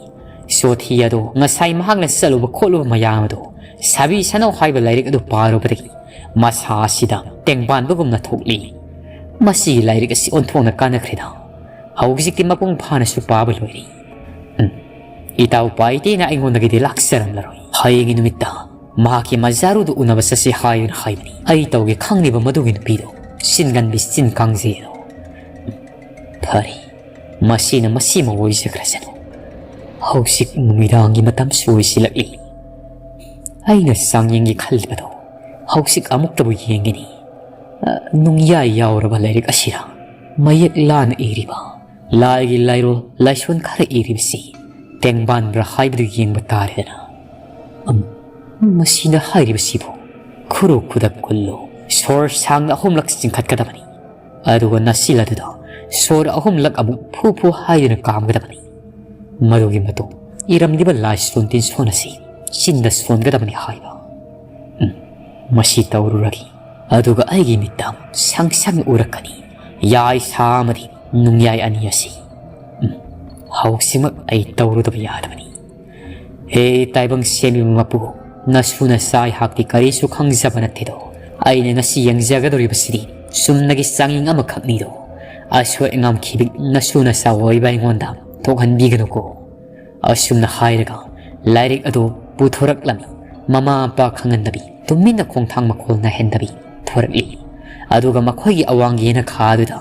ꯆꯣꯊꯤ ꯑꯗꯣ ꯉꯁꯥꯏ ꯃꯍꯥꯛꯅ ꯆꯠꯂꯨꯕ ꯈꯣꯠꯂꯨꯕ ꯃꯌꯥꯝ ꯑꯗꯣ ꯁꯥꯕꯤ ꯁꯅꯧ ꯍꯥꯏꯕ ꯂꯥꯏꯔꯤꯛ ꯑꯗꯨ ꯄꯥꯔꯨꯕꯗꯒꯤ ꯃꯁꯥ ꯑꯁꯤꯗ ꯇꯦꯡꯕꯥꯟꯕꯒꯨꯝꯅ ꯊꯣꯛꯂꯤ꯫ ꯃꯁꯤꯒꯤ ꯂꯥꯏꯔꯤꯛ ꯑꯁꯤ ꯑꯣꯟꯊꯣꯛꯅ ꯀꯥꯟꯅꯈ꯭ꯔꯦꯗ꯫ ꯍꯧꯖꯤꯛꯇꯤ ꯃꯄꯨꯡ ꯐꯥꯅꯁꯨ ꯄꯥꯕ ꯂꯣꯏꯔꯦ꯫ ꯎꯝ, ꯏꯇꯥꯎ ꯄꯥꯏꯇꯦꯅ ꯑꯩꯉꯣꯟꯗꯒꯤꯗꯤ ꯂꯥꯛꯆꯔꯝꯂꯔꯣꯏ꯫ ꯍꯌꯦꯡꯒꯤ ꯅꯨꯃꯤꯠꯇ ꯃꯍꯥꯛꯀꯤ ꯃꯖꯥꯔꯨꯗꯨ ꯎꯅꯕ ꯆꯠꯁꯤ ꯍꯥꯏꯌꯨꯅ ꯍꯥꯏꯕꯅꯤ꯫ ꯑꯩ ꯇꯧꯒꯦ ꯈꯪꯂꯤꯕ ꯃꯗꯨꯒꯤ ꯅꯨꯄꯤꯗꯣ꯫ ꯆꯤꯟꯒꯟꯕꯤ ꯆꯤꯟ ꯀꯥꯡꯖꯩ ꯑꯗꯣ꯫ ꯎꯝ, ꯐꯔꯦ꯫ ꯃꯁꯤꯅ ꯃꯁꯤꯃ ꯑꯣꯏꯖꯈ꯭ꯔꯁꯅꯨ꯫ ꯍꯧꯖꯤꯛ ꯅꯨꯃꯤꯗꯥꯡꯒꯤ ꯃꯇꯝꯁꯨ ꯑꯣꯏꯁꯤꯜꯂꯛꯂꯤ꯫ ꯑꯩꯅ ꯆꯥꯡꯌꯦꯡꯒꯦ ꯈꯜꯂꯤꯕꯗꯣ ꯍꯧꯖꯤꯛ ꯑꯃꯨꯛꯇꯕꯨ ꯌꯦꯡꯒꯅꯤ꯫ ꯑ, ꯅꯨꯡꯌꯥꯏ ꯌꯥꯎꯔꯕ ꯂꯥꯏꯔꯤꯛ ꯑꯁꯤꯗ ꯃꯌꯦꯛ ꯂꯥꯅ ꯏꯔꯤꯕ, ꯂꯥꯏꯒꯤ ꯂꯥꯏꯔꯣꯜ ꯂꯥꯏꯁꯣꯟ ꯈꯔ ꯏꯔꯤꯕꯁꯤ ꯇꯦꯡꯕꯥꯟꯕ꯭ꯔꯥ ꯍꯥꯏꯕꯗꯨ ꯌꯦꯡꯕ ꯇꯥꯔꯦꯗꯅ꯫ ꯑꯝ, ꯃꯁꯤꯅ ꯍꯥꯏꯔꯤꯕꯁꯤꯕꯨ ꯈꯨꯔꯨ ꯈꯨꯗꯛ ꯀꯨꯜꯂꯨ, ꯁꯣꯔ ꯁꯥꯡꯅ ꯑꯍꯨꯝꯂꯛ ꯆꯤꯡꯈꯠꯀꯗꯕꯅꯤ꯫ ꯑꯗꯨꯒ ꯅꯥꯁꯤꯜ ꯑꯗꯨꯗ ꯁꯣꯔ ꯑꯍꯨꯝꯂꯛ ꯑꯃꯨꯛ ꯐꯨ ꯐꯨ ꯍꯥꯏꯗꯨꯅ ꯀꯥꯝꯒꯗꯕꯅꯤ꯫ ꯃꯗꯨꯒꯤ ꯃꯇꯨꯡ ꯏꯔꯝꯂꯤꯕ ꯂꯥꯏꯁꯣꯟ ꯇꯤꯟꯁꯣꯟ ꯑꯁꯤ ꯆꯤꯟꯗ ꯁꯣꯟꯒꯗꯕꯅꯤ ꯍꯥꯏꯕ꯫ ꯎꯝ, ꯃꯁꯤ ꯇꯧꯔꯨꯔꯒꯦ꯫ ꯑꯗꯨꯒ ꯑꯩꯒꯤ ꯃꯤꯠꯇ ꯁꯪ ꯁꯪ ꯎꯔꯛꯀꯅꯤ ꯌꯥꯏ ꯁꯥ ꯑꯃꯗꯤ ꯅꯨꯡꯌꯥꯏ ꯑꯅꯤ ꯑꯁꯤ꯫ ꯎꯝ, ꯍꯧꯖꯤꯛꯃꯛ ꯑꯩ ꯇꯧꯔꯨꯗꯕ ꯌꯥꯗꯕꯅꯤ꯫ ꯍꯦ ꯇꯥꯏꯕꯪ ꯁꯦꯝꯕꯤꯕ ꯃꯄꯨ, ꯅꯁꯨ ꯅꯆꯥ ꯑꯩꯍꯥꯛꯇꯤ ꯀꯔꯤꯁꯨ ꯈꯪꯖꯕ ꯅꯠꯇꯦꯗꯣ꯫ ꯑꯩꯅ ꯉꯁꯤ ꯌꯦꯡꯖꯒꯗꯧꯔꯤꯕꯁꯤꯗꯤ ꯆꯨꯝꯅꯒꯤ ꯆꯥꯡꯌꯦꯡ ꯑꯃꯈꯛꯅꯤꯗꯣ꯫ ꯑꯁꯣꯏ ꯑꯉꯥꯝ ꯈꯤꯕꯤꯛ ꯅꯁꯨ ꯅꯁꯥ ꯑꯣꯏꯕ ꯑꯩꯉꯣꯟꯗ ꯊꯣꯛꯍꯟꯕꯤꯒꯅꯨꯀꯣ꯫ ꯑꯁꯨꯝꯅ ꯍꯥꯏꯔꯒ ꯂꯥꯏꯔꯤꯛ ꯑꯗꯨ ꯄꯨꯊꯣꯔꯛꯂꯝꯃꯤ꯫ ꯃꯃꯥ ꯃꯄꯥ ꯈꯪꯍꯟꯗꯕꯤ ꯇꯨꯃꯤꯟꯅ ꯈꯣꯡꯊꯥꯡ ꯃꯈꯣꯜ ꯅꯥꯏꯍꯟꯗꯕꯤ ꯊꯣꯔꯛꯂꯤ꯫ ꯑꯗꯨꯒ ꯃꯈꯣꯏꯒꯤ ꯑꯋꯥꯡ ꯌꯦꯅꯈꯥ ꯑꯗꯨꯗ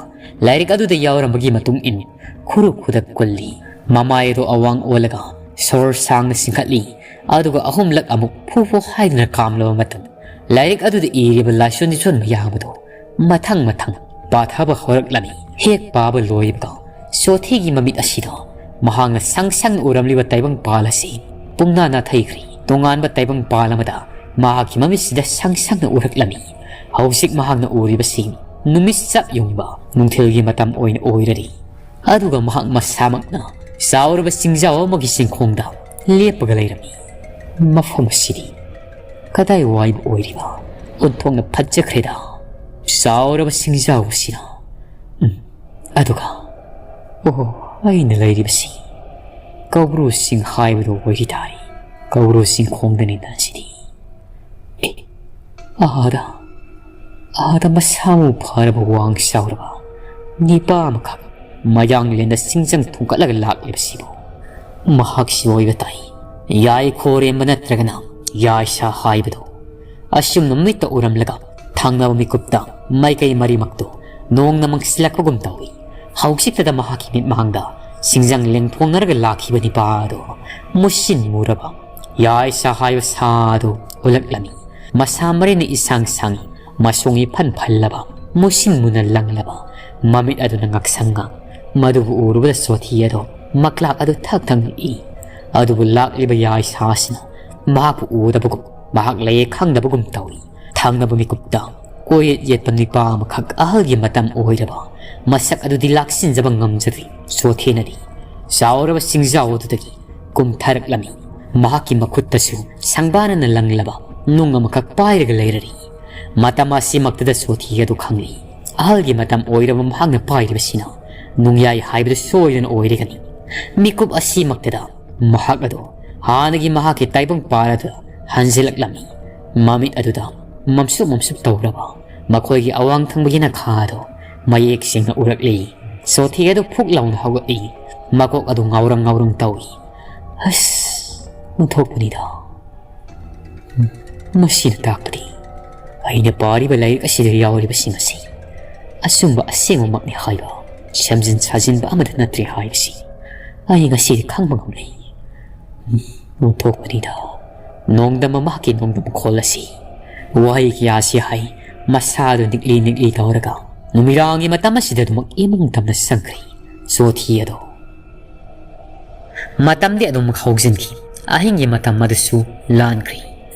ꯂꯥꯏꯔꯤꯛ ꯑꯗꯨꯗ ꯌꯥꯎꯔꯝꯕꯒꯤ ꯃꯇꯨꯡ ꯏꯟ ꯈꯨꯔꯨ ꯈꯨꯗꯛ ꯀꯨꯜꯂꯤ꯫ ꯃꯃꯥꯏ ꯑꯗꯨ ꯑꯋꯥꯡ ꯑꯣꯜꯂꯒ ꯁꯣꯔ ꯁꯥꯡꯅ ꯆꯤꯡꯈꯠꯂꯤ꯫ ꯑꯗꯨꯒ ꯑꯍꯨꯝꯂꯛ ꯑꯃꯨꯛ ꯐꯨ ꯐꯨ ꯍꯥꯏꯗꯨꯅ ꯀꯥꯝꯂꯕ ꯃꯇꯨꯡ ꯂꯥꯏꯔꯤꯛ ꯑꯗꯨꯗ ꯏꯔꯤꯕ ꯂꯥꯏꯁꯣꯟ ꯂꯤꯁꯣꯟ ꯃꯌꯥꯝ ꯑꯗꯨ ꯃꯊꯪ ꯃꯊꯪ ꯄꯥꯊꯕ ꯍꯧꯔꯛꯂꯝꯃꯤ꯫ ꯍꯦꯛ ꯄꯥꯕ ꯂꯣꯏꯕꯒ ꯁꯣꯊꯤꯒꯤ ꯃꯃꯤꯠ ꯑꯁꯤꯗ ꯃꯍꯥꯛꯅ ꯁꯪ ꯁꯪꯅ ꯎꯔꯝꯂꯤꯕ ꯇꯥꯏꯕꯪꯄꯥꯜ ꯑꯁꯤ ꯄꯨꯡꯅꯥ ꯅꯥꯊꯩꯈ꯭ꯔꯦ꯫ ꯇꯣꯉꯥꯟꯕ ꯇꯥꯏꯕꯪꯄꯥꯜ ꯑꯃꯗ ꯃꯍꯥꯛꯀꯤ ꯃꯃꯤꯠꯁꯤꯗ ꯁꯪ ꯁꯪꯅ ꯎꯔꯛꯂꯝꯃꯤ꯫ ꯍꯧꯖꯤꯛ ꯃꯍꯥꯛꯅ ꯎꯔꯤꯕꯁꯤ ꯅꯨꯃꯤꯠ ꯆꯞ ꯌꯨꯡꯕ ꯅꯨꯡꯊꯤꯜꯒꯤ ꯃꯇꯝ ꯑꯣꯏꯅ ꯑꯣꯏꯔꯔꯤ꯫ ꯑꯗꯨꯒ ꯃꯍꯥꯛ ꯃꯁꯥꯃꯛꯅ ꯆꯥꯎꯔꯕ ꯆꯤꯡꯖꯥꯎ ꯑꯃꯒꯤ ꯆꯤꯡꯈꯣꯡꯗ ꯂꯦꯞꯄꯒ ꯂꯩꯔꯝꯃꯤ꯫ ꯃꯐꯝ ꯑꯁꯤꯗꯤ ꯀꯗꯥꯏ ꯋꯥꯏꯕ ꯑꯣꯏꯔꯤꯕ? ꯑꯣꯟꯊꯣꯛꯅ ꯐꯠꯖꯈ꯭ꯔꯦꯗ꯫ ꯆꯥꯎꯔꯕ ꯆꯤꯡꯖꯥꯎ ꯑꯁꯤꯅ꯫ ꯎꯝ, ꯑꯗꯨꯒ, ꯑꯣ, ꯑꯩꯅ ꯂꯩꯔꯤꯕꯁꯤ ꯀꯧꯕ꯭ꯔꯨ ꯆꯤꯡ ꯍꯥꯏꯕꯗꯨ ꯑꯣꯏꯈꯤ ꯇꯥꯔꯦ꯫ ꯀꯧꯕ꯭ꯔꯨ ꯆꯤꯡꯈꯣꯡꯗꯅꯤꯗ ꯑꯁꯤꯗꯤ꯫ ꯑꯦ, ꯑꯥꯗ, ꯑꯥꯗ ꯃꯁꯥ ꯃꯎ ꯐꯔꯕ ꯋꯥꯡ ꯆꯥꯎꯔꯕ ꯅꯤꯄꯥ ꯑꯃꯈꯛ ꯃꯌꯥꯡꯂꯦꯟꯗ ꯆꯤꯡꯖꯪ ꯊꯨꯡꯒꯠꯂꯒ ꯂꯥꯛꯂꯤꯕꯁꯤꯕꯨ ꯃꯍꯥꯛꯁꯤ ꯑꯣꯏꯕ ꯇꯥꯏ꯫ ꯌꯥꯏꯈꯣꯔꯦꯝꯕ ꯅꯠꯇ꯭ꯔꯒꯅ ꯌꯥꯏꯁꯥ ꯍꯥꯏꯕꯗꯨ꯫ ꯑꯁꯨꯝꯅ ꯃꯤꯠꯇ ꯎꯔꯝꯂꯒ ꯊꯪꯅꯕ ꯃꯤꯀꯨꯞꯇ ꯃꯥꯏꯀꯩ ꯃꯔꯤꯃꯛꯇꯨ ꯅꯣꯡꯅ ꯃꯪꯁꯤꯜꯂꯛꯄꯒꯨꯝ ꯇꯧꯏ꯫ ꯍꯧꯖꯤꯛꯇꯗ ꯃꯍꯥꯛꯀꯤ ꯃꯤꯠꯃꯥꯡꯗ ꯁꯤꯡꯖꯪ ꯂꯦꯡꯐꯣꯡꯅꯔꯒ ꯂꯥꯛꯈꯤꯕ ꯅꯤꯄꯥ ꯑꯗꯨ ꯃꯨꯁꯤꯟ ꯃꯨꯔꯕ ꯌꯥꯏꯁꯥ ꯍꯥꯏꯕ ꯁꯥ ꯑꯗꯨ ꯎꯠꯂꯛꯂꯝꯃꯤ꯫ ꯃꯁꯥ ꯃꯔꯤꯅ ꯏꯁꯥꯡ ꯁꯥꯡꯏ, ꯃꯁꯣꯡ ꯏꯐꯟ ꯐꯜꯂꯕ, ꯃꯨꯁꯤꯟ ꯃꯨꯅ ꯂꯪꯂꯕ, ꯃꯃꯤꯠ ꯑꯗꯨꯅ ꯉꯥꯛꯁꯪ ꯉꯥꯡ꯫ ꯃꯗꯨꯕꯨ ꯎꯔꯨꯕꯗ ꯁꯣꯊꯤ ꯑꯗꯣ ꯃꯀ꯭ꯂꯥꯛ ꯑꯗꯨ ꯊꯛ ꯊꯛ ꯅꯤꯛꯏ꯫ ꯑꯗꯨꯕꯨ ꯂꯥꯛꯂꯤꯕ ꯌꯥꯏꯁꯥ ꯑꯁꯤꯅ ꯃꯍꯥꯛꯄꯨ ꯎꯗꯕꯒꯨꯝ, ꯃꯍꯥꯛ ꯂꯩꯌꯦ ꯈꯪꯗꯕꯒꯨꯝ ꯇꯧꯏ꯫ ꯊꯪꯅꯕ ꯃꯤꯀꯨꯞꯇ ꯀꯣꯏꯌꯦꯠ ꯌꯦꯠꯄ ꯅꯤꯄꯥ ꯑꯃꯈꯛ ꯑꯍꯜꯒꯤ ꯃꯇꯝ ꯑꯣꯏꯔꯕ ꯃꯁꯛ ꯑꯗꯨꯗꯤ ꯂꯥꯛꯁꯤꯟꯖꯕ ꯉꯝꯖꯗ꯭ꯔꯤ꯫ ꯁꯣꯊꯦꯅꯗꯤ ꯆꯥꯎꯔꯕ ꯆꯤꯡꯖꯥꯎ ꯑꯗꯨꯗꯒꯤ ꯀꯨꯝꯊꯔꯛꯂꯝꯃꯤ꯫ ꯃꯍꯥꯛꯀꯤ ꯃꯈꯨꯠꯇꯁꯨ ꯁꯪꯕꯥꯅꯅ ꯂꯪꯂꯕ ꯅꯨꯡ ꯑꯃꯈꯛ ꯄꯥꯏꯔꯒ ꯂꯩꯔꯔꯤ꯫ ꯃꯇꯝ ꯑꯁꯤꯃꯛꯇꯗ ꯁꯣꯊꯤ ꯑꯗꯨ ꯈꯪꯂꯤ꯫ ꯑꯍꯜꯒꯤ ꯃꯇꯝ ꯑꯣꯏꯔꯕ ꯃꯍꯥꯛꯅ ꯄꯥꯏꯔꯤꯕꯁꯤꯅ ꯅꯨꯡꯌꯥꯏ ꯍꯥꯏꯕꯗꯨ ꯁꯣꯏꯗꯅ ꯑꯣꯏꯔꯒꯅꯤ꯫ ꯃꯤꯀꯨꯞ ꯑꯁꯤꯃꯛꯇꯗ ꯃꯍꯥꯛ ꯑꯗꯨ ꯍꯥꯟꯅꯒꯤ ꯃꯍꯥꯛꯀꯤ ꯇꯥꯏꯕꯪ ꯄꯥꯜ ꯑꯗꯨꯗ ꯍꯟꯖꯤꯜꯂꯛꯂꯝꯃꯤ꯫ ꯃꯃꯤꯠ ꯑꯗꯨꯗ ꯃꯝꯁꯨꯞ ꯃꯝꯁꯨꯞ ꯇꯧꯔꯕ ꯃꯈꯣꯏꯒꯤ ꯑꯋꯥꯡ ꯊꯪꯕ ꯌꯦꯅꯈꯥ ꯑꯗꯨ ꯃꯌꯦꯛ ꯁꯦꯡꯅ ꯎꯔꯛꯂꯤ꯫ ꯆꯣꯊꯤ ꯑꯗꯨ ꯐꯨꯛ ꯂꯥꯎꯅ ꯍꯧꯒꯠꯂꯤ꯫ ꯃꯀꯣꯛ ꯑꯗꯨ ꯉꯥꯎꯔꯪ ꯉꯥꯎꯔꯪ ꯇꯧꯏ꯫ ꯑꯁ, ꯑꯣꯟꯊꯣꯛꯄꯅꯤꯗ꯫ ꯃꯁꯤꯅ ꯇꯥꯛꯄꯗꯤ ꯑꯩꯅ ꯄꯥꯔꯤꯕ ꯂꯥꯏꯔꯤꯛ ꯑꯁꯤꯗ ꯌꯥꯎꯔꯤꯕꯁꯤꯡ ꯑꯁꯤ ꯑꯆꯨꯝꯕ ꯑꯁꯦꯡꯕꯃꯛꯅꯤ ꯍꯥꯏꯕ, ꯁꯦꯝꯖꯤꯟ ꯁꯥꯖꯤꯟꯕ ꯑꯃꯠꯇ ꯅꯠꯇ꯭ꯔꯦ ꯍꯥꯏꯕꯁꯤ ꯑꯩ ꯉꯁꯤꯗꯤ ꯈꯪꯕ ꯉꯝꯂꯦ꯫ ꯑꯣꯟꯊꯣꯛꯄꯅꯤꯗ ꯅꯣꯡꯗꯝꯕ ꯃꯍꯥꯛꯀꯤ ꯅꯣꯡꯗꯝ ꯈꯣꯜ ꯑꯁꯤ꯫ ꯋꯥꯍꯩ ꯀꯌꯥꯁꯤ ꯍꯥꯏ, ꯃꯁꯥꯗꯨ ꯅꯤꯛꯂꯤ ꯅꯤꯛꯂꯤ ꯇꯧꯔꯒ ꯅꯨꯃꯤꯗꯥꯡꯒꯤ ꯃꯇꯝ ꯑꯁꯤꯗ ꯑꯗꯨꯃꯛ ꯏꯃꯨꯡ ꯇꯝꯅ ꯆꯪꯈ꯭ꯔꯦ꯫ ꯆꯣꯊꯤ ꯑꯗꯣ꯫ ꯃꯇꯝꯗꯤ ꯑꯗꯨꯝ ꯍꯧꯖꯤꯟꯈꯤ꯫ ꯑꯍꯤꯡꯒꯤ ꯃꯇꯝ ꯑꯗꯨꯁꯨ ꯂꯥꯟꯈ꯭ꯔꯦ꯫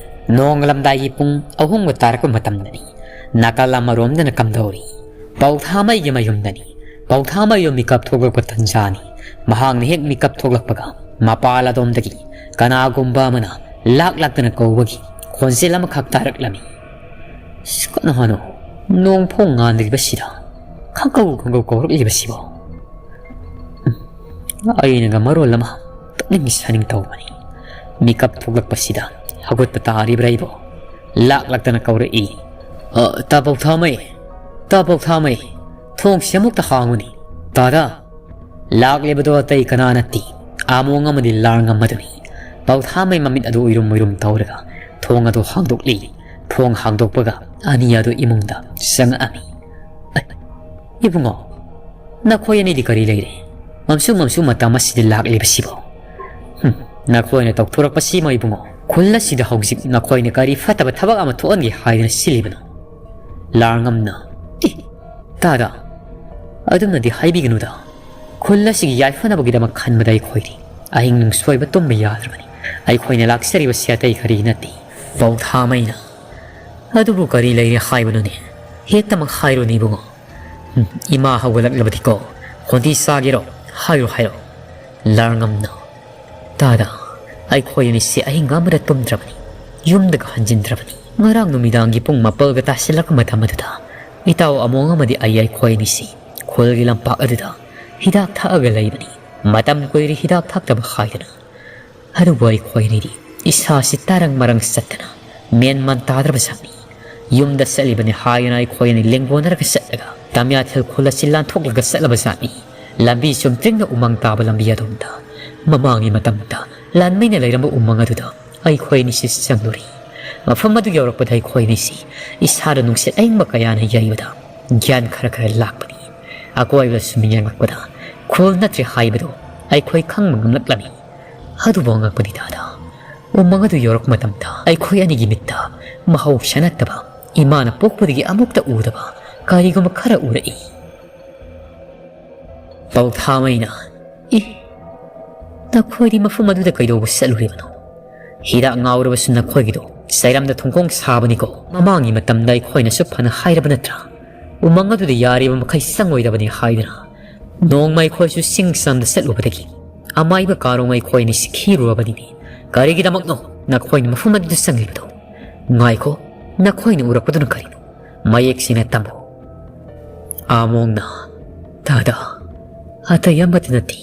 ꯅꯣꯡꯉꯥꯜꯂꯝꯗꯥꯏꯒꯤ ꯄꯨꯡ ꯑꯍꯨꯝꯒ ꯇꯥꯔꯛꯄ ꯃꯇꯝꯗꯅꯤ꯫ ꯅꯥꯀꯜ ꯑꯃꯔꯣꯝꯗꯅ ꯀꯝꯗꯧꯔꯤ? ꯄꯧꯊꯥꯃꯩꯒꯤ ꯃꯌꯨꯝꯗꯅꯤ꯫ ꯄꯧꯊꯥꯃꯩꯗꯨ ꯃꯤꯀꯞ ꯊꯣꯛꯂꯛꯄ ꯇꯟꯖꯥꯅꯤ꯫ ꯃꯍꯥꯛꯅ ꯍꯦꯛ ꯃꯤꯀꯞ ꯊꯣꯛꯂꯛꯄꯒ ꯃꯄꯥꯜ ꯑꯗꯣꯝꯗꯒꯤ ꯀꯅꯥꯒꯨꯝꯕ ꯑꯃꯅ ꯂꯥꯛ ꯂꯥꯛꯇꯅ ꯀꯧꯕꯒꯤ ꯈꯣꯟꯖꯦꯜ ꯑꯃꯈꯛ ꯇꯥꯔꯛꯂꯝꯃꯤ꯫ "ꯑꯁ, ꯀꯅꯥꯅꯣ ꯅꯣꯡ ꯐꯥꯎ ꯉꯥꯟꯗ꯭ꯔꯤꯕꯁꯤꯗ ꯈꯪꯀꯧ ꯈꯪꯀꯧ ꯀꯧꯔꯛꯂꯤꯕꯁꯤꯕꯣ?" ꯑꯩꯅꯒ ꯃꯔꯣꯜ ꯑꯃ ꯄꯨꯛꯅꯤꯡ ꯁꯥꯅꯤꯡ ꯇꯧꯕꯅꯤ꯫ ꯃꯤꯀꯞ ꯊꯣꯛꯂꯛꯄꯁꯤꯗ ꯍꯧꯒꯠꯄ ꯇꯥꯔꯤꯕ꯭ꯔꯥ ꯑꯩꯕꯣ? ꯂꯥꯛ ꯂꯥꯛꯇꯅ ꯀꯧꯔꯛꯏ꯫ "ꯑ, ꯇꯥ ꯄꯧꯊꯥꯃꯩ, ꯇꯥ ꯄꯧꯊꯥꯃꯩ, ꯊꯣꯡꯁꯤ ꯑꯃꯨꯛꯇ ꯍꯥꯡꯉꯨꯅꯦ, ꯇꯥꯗ!" ꯂꯥꯛꯂꯤꯕꯗꯣ ꯑꯇꯩ ꯀꯅꯥ ꯅꯠꯇꯦ, ꯑꯃꯣꯡ ꯑꯃꯗꯤ ꯂꯥꯔꯉꯝ ꯑꯗꯨꯅꯤ꯫ ꯄꯧꯊꯥꯃꯩ ꯃꯃꯤꯠ ꯑꯗꯨ ꯎꯏꯔꯨꯝ ꯎꯏꯔꯨꯝ ꯇꯧꯔꯒ ꯊꯣꯡ ꯑꯗꯨ ꯍꯥꯡꯗꯣꯛꯂꯤ꯫ ꯊꯣꯡ ꯍꯥꯡꯗꯣꯛꯄꯒ ꯑꯅꯤ ꯑꯗꯨ ꯏꯃꯨꯡꯗ ꯆꯪꯉꯛꯑꯝꯃꯤ꯫ "ꯑꯩ, ꯏꯕꯨꯡꯉꯣ, ꯅꯈꯣꯏ ꯑꯅꯤꯗꯤ ꯀꯔꯤ ꯂꯩꯔꯦ? ꯃꯝꯁꯨ ꯃꯝꯁꯨ ꯃꯇꯝ ꯑꯁꯤꯗ ꯂꯥꯛꯂꯤꯕꯁꯤꯕꯣ? ꯍꯨꯝ, ꯅꯈꯣꯏꯅ ꯇꯧꯊꯣꯔꯛꯄꯁꯤꯃ ꯏꯕꯨꯡꯉꯣ, ꯈꯨꯜ ꯑꯁꯤꯗ ꯍꯧꯖꯤꯛ ꯅꯈꯣꯏꯅ ꯀꯔꯤ ꯐꯠꯇꯕ ꯊꯕꯛ ꯑꯃ ꯊꯣꯛꯍꯟꯒꯦ ꯍꯥꯏꯗꯅ ꯁꯤꯜꯂꯤꯕꯅꯣ?" ꯂꯥꯔꯉꯝꯅ, "ꯑꯦ, ꯇꯥꯗ, ꯑꯗꯨꯝꯅꯗꯤ ꯍꯥꯏꯕꯤꯒꯅꯨꯗ꯫ ꯈꯨꯜ ꯑꯁꯤꯒꯤ ꯌꯥꯏꯐꯅꯕꯒꯤꯗꯃꯛ ꯈꯟꯕꯗ ꯑꯩꯈꯣꯏꯗꯤ ꯑꯍꯤꯡ ꯅꯨꯡꯁꯣꯏꯕ ꯇꯨꯝꯕ ꯌꯥꯗ꯭ꯔꯕꯅꯤ꯫ ꯑꯩꯈꯣꯏꯅ ꯂꯥꯛꯆꯔꯤꯕꯁꯤ ꯑꯇꯩ ꯀꯔꯤ ꯅꯠꯇꯦ, ꯄꯧꯊꯥꯃꯩꯅ꯫ ꯑꯗꯨꯕꯨ ꯀꯔꯤ ꯂꯩꯔꯦ ꯍꯥꯏꯕꯅꯣꯅꯦ? ꯍꯦꯛꯇꯃꯛ ꯍꯥꯏꯔꯣꯅꯦ ꯏꯕꯨꯡꯉꯣ꯫ ꯎꯝ, ꯏꯃꯥ ꯍꯧꯒꯠꯂꯛꯂꯕꯗꯤꯀꯣ, ꯈꯣꯟꯊꯤ ꯆꯥꯒꯦꯔꯣ? ꯍꯥꯏꯔꯣ, ꯍꯥꯏꯔꯣ꯫" ꯂꯥꯔꯉꯝꯅ, "ꯇꯥꯗ, ꯑꯩꯈꯣꯏ ꯑꯅꯤꯁꯦ ꯑꯍꯤꯡ ꯑꯃꯗ ꯇꯨꯝꯗ꯭ꯔꯕꯅꯤ, ꯌꯨꯝꯗꯒ ꯍꯟꯖꯤꯟꯗ꯭ꯔꯕꯅꯤ꯫ ꯉꯔꯥꯡ ꯅꯨꯃꯤꯗꯥꯡꯒꯤ ꯄꯨꯡ ꯃꯥꯄꯜꯒ ꯇꯥꯁꯤꯜꯂꯛꯄ ꯃꯇꯝ ꯑꯗꯨꯗ ꯏꯇꯥꯎ ꯑꯃꯣꯡ ꯑꯃꯗꯤ ꯑꯩ, ꯑꯩꯈꯣꯏ ꯑꯅꯤꯁꯤ ꯈꯨꯜꯒꯤ ꯂꯝꯄꯥꯛ ꯑꯗꯨꯗ ꯍꯤꯗꯥꯛ ꯊꯛꯑꯒ ꯂꯩꯕꯅꯤ꯫ ꯃꯇꯝ ꯀꯨꯏꯔꯦ ꯍꯤꯗꯥꯛ ꯊꯛꯇꯕ ꯍꯥꯏꯗꯅ꯫ ꯑꯗꯨꯕꯨ ꯑꯩꯈꯣꯏ ꯑꯅꯤꯗꯤ ꯏꯁꯥꯁꯤ ꯇꯔꯪ ꯃꯔꯪ ꯆꯠꯇꯅ ꯃꯦꯟ ꯃꯥꯟ ꯇꯥꯗ꯭ꯔꯕ ꯖꯥꯠꯅꯤ꯫ ꯌꯨꯝꯗ ꯆꯠꯂꯤꯕꯅꯤ ꯍꯥꯏꯗꯨꯅ ꯑꯩꯈꯣꯏ ꯑꯅꯤ ꯂꯦꯡꯒꯣꯟꯅꯔꯒ ꯆꯠꯂꯒ ꯇꯃꯤꯌꯥꯊꯦꯜ ꯈꯨꯜ ꯑꯁꯤ ꯂꯥꯟꯊꯣꯛꯂꯒ ꯆꯠꯂꯕ ꯖꯥꯠꯅꯤ꯫ ꯂꯝꯕꯤ ꯆꯨꯝꯗ꯭ꯔꯤꯡꯅ ꯎꯃꯪ ꯇꯥꯕ ꯂꯝꯕꯤ ꯑꯗꯣꯝꯗ ꯃꯃꯥꯡꯒꯤ ꯃꯇꯝꯗ ꯂꯥꯟꯃꯤꯅ ꯂꯩꯔꯝꯕ ꯎꯃꯪ ꯑꯗꯨꯗ ꯑꯩꯈꯣꯏ ꯑꯅꯤꯁꯤ ꯆꯪꯂꯨꯔꯦ꯫ ꯃꯐꯝ ꯑꯗꯨ ꯌꯧꯔꯛꯄꯗ ꯑꯩꯈꯣꯏ ꯑꯅꯤꯁꯤ ꯏꯁꯥꯗ ꯅꯨꯡꯁꯤꯠ ꯑꯏꯪꯕ ꯀꯌꯥꯅ ꯌꯩꯕꯗ ꯒ꯭ꯌꯥꯟ ꯈꯔ ꯈꯔ ꯂꯥꯛꯄꯅꯤ꯫ ꯑꯀꯣꯏꯕꯗ ꯁꯨꯝ ꯌꯦꯡꯂꯛꯄꯗ ꯈꯨꯜ ꯅꯠꯇ꯭ꯔꯦ ꯍꯥꯏꯕꯗꯨ ꯑꯩꯈꯣꯏ ꯈꯪꯕ ꯉꯝꯂꯛꯂꯝꯃꯤ꯫ ꯑꯗꯨꯕꯨ ꯑꯉꯛꯄꯅꯤ ꯇꯥꯗ, ꯎꯃꯪ ꯑꯗꯨ ꯌꯧꯔꯛꯄ ꯃꯇꯝꯗ ꯑꯩꯈꯣꯏ ꯑꯅꯤꯒꯤ ꯃꯤꯠꯇ ꯃꯍꯧꯁꯥ ꯅꯠꯇꯕ, ꯏꯃꯥꯅ ꯄꯣꯛꯄꯗꯒꯤ ꯑꯃꯨꯛꯇ ꯎꯗꯕ ꯀꯔꯤꯒꯨꯝꯕ ꯈꯔ ꯎꯔꯛꯏ꯫ ꯄꯥꯎꯊꯥꯃꯩꯅ, "ꯏ, ꯅꯈꯣꯏꯗꯤ ꯃꯐꯝ ꯑꯗꯨꯗ ꯀꯩꯗꯧꯕ ꯆꯠꯂꯨꯔꯤꯕꯅꯣ? ꯍꯤꯗꯥꯛ ꯉꯥꯎꯔꯕꯁꯨ ꯅꯈꯣꯏꯒꯤꯗꯣ ꯆꯩꯔꯝꯗ ꯊꯣꯡꯈꯣꯡ ꯁꯥꯕꯅꯤꯀꯣ꯫ ꯃꯃꯥꯡꯒꯤ ꯃꯇꯝꯗ ꯑꯩꯈꯣꯏꯅꯁꯨ ꯐꯅ ꯍꯥꯏꯔꯕ ꯅꯠꯇ꯭ꯔꯥ? ꯎꯃꯪ ꯑꯗꯨꯗ ꯌꯥꯔꯤꯕ ꯃꯈꯩ ꯆꯪꯉꯣꯏꯗꯕꯅꯤ ꯍꯥꯏꯗꯅ꯫ ꯅꯣꯡꯃ ꯑꯩꯈꯣꯏꯁꯨ ꯆꯤꯡ ꯆꯥꯝꯗ ꯆꯠꯂꯨꯕꯗꯒꯤ ꯑꯃꯥꯏꯕ ꯀꯥꯔꯣꯡ ꯑꯩꯈꯣꯏꯅ ꯁꯤꯈꯤꯔꯨꯔꯕꯅꯤꯅꯦ꯫ ꯀꯔꯤꯒꯤꯗꯃꯛꯅꯣ ꯅꯈꯣꯏꯅ ꯃꯐꯝ ꯑꯗꯨꯗ ꯆꯪꯂꯤꯕꯗꯣ? ꯉꯥꯏꯈꯣ, ꯅꯈꯣꯏꯅ ꯎꯔꯛꯄꯗꯨꯅ ꯀꯔꯤꯅꯣ? ꯃꯌꯦꯛ ꯁꯦꯡꯅ ꯇꯝꯃꯨ꯫" ꯑꯃꯣꯡꯅ, "ꯇꯥꯗ, ꯑꯇꯩ ꯑꯃꯠꯇ ꯅꯠꯇꯦ꯫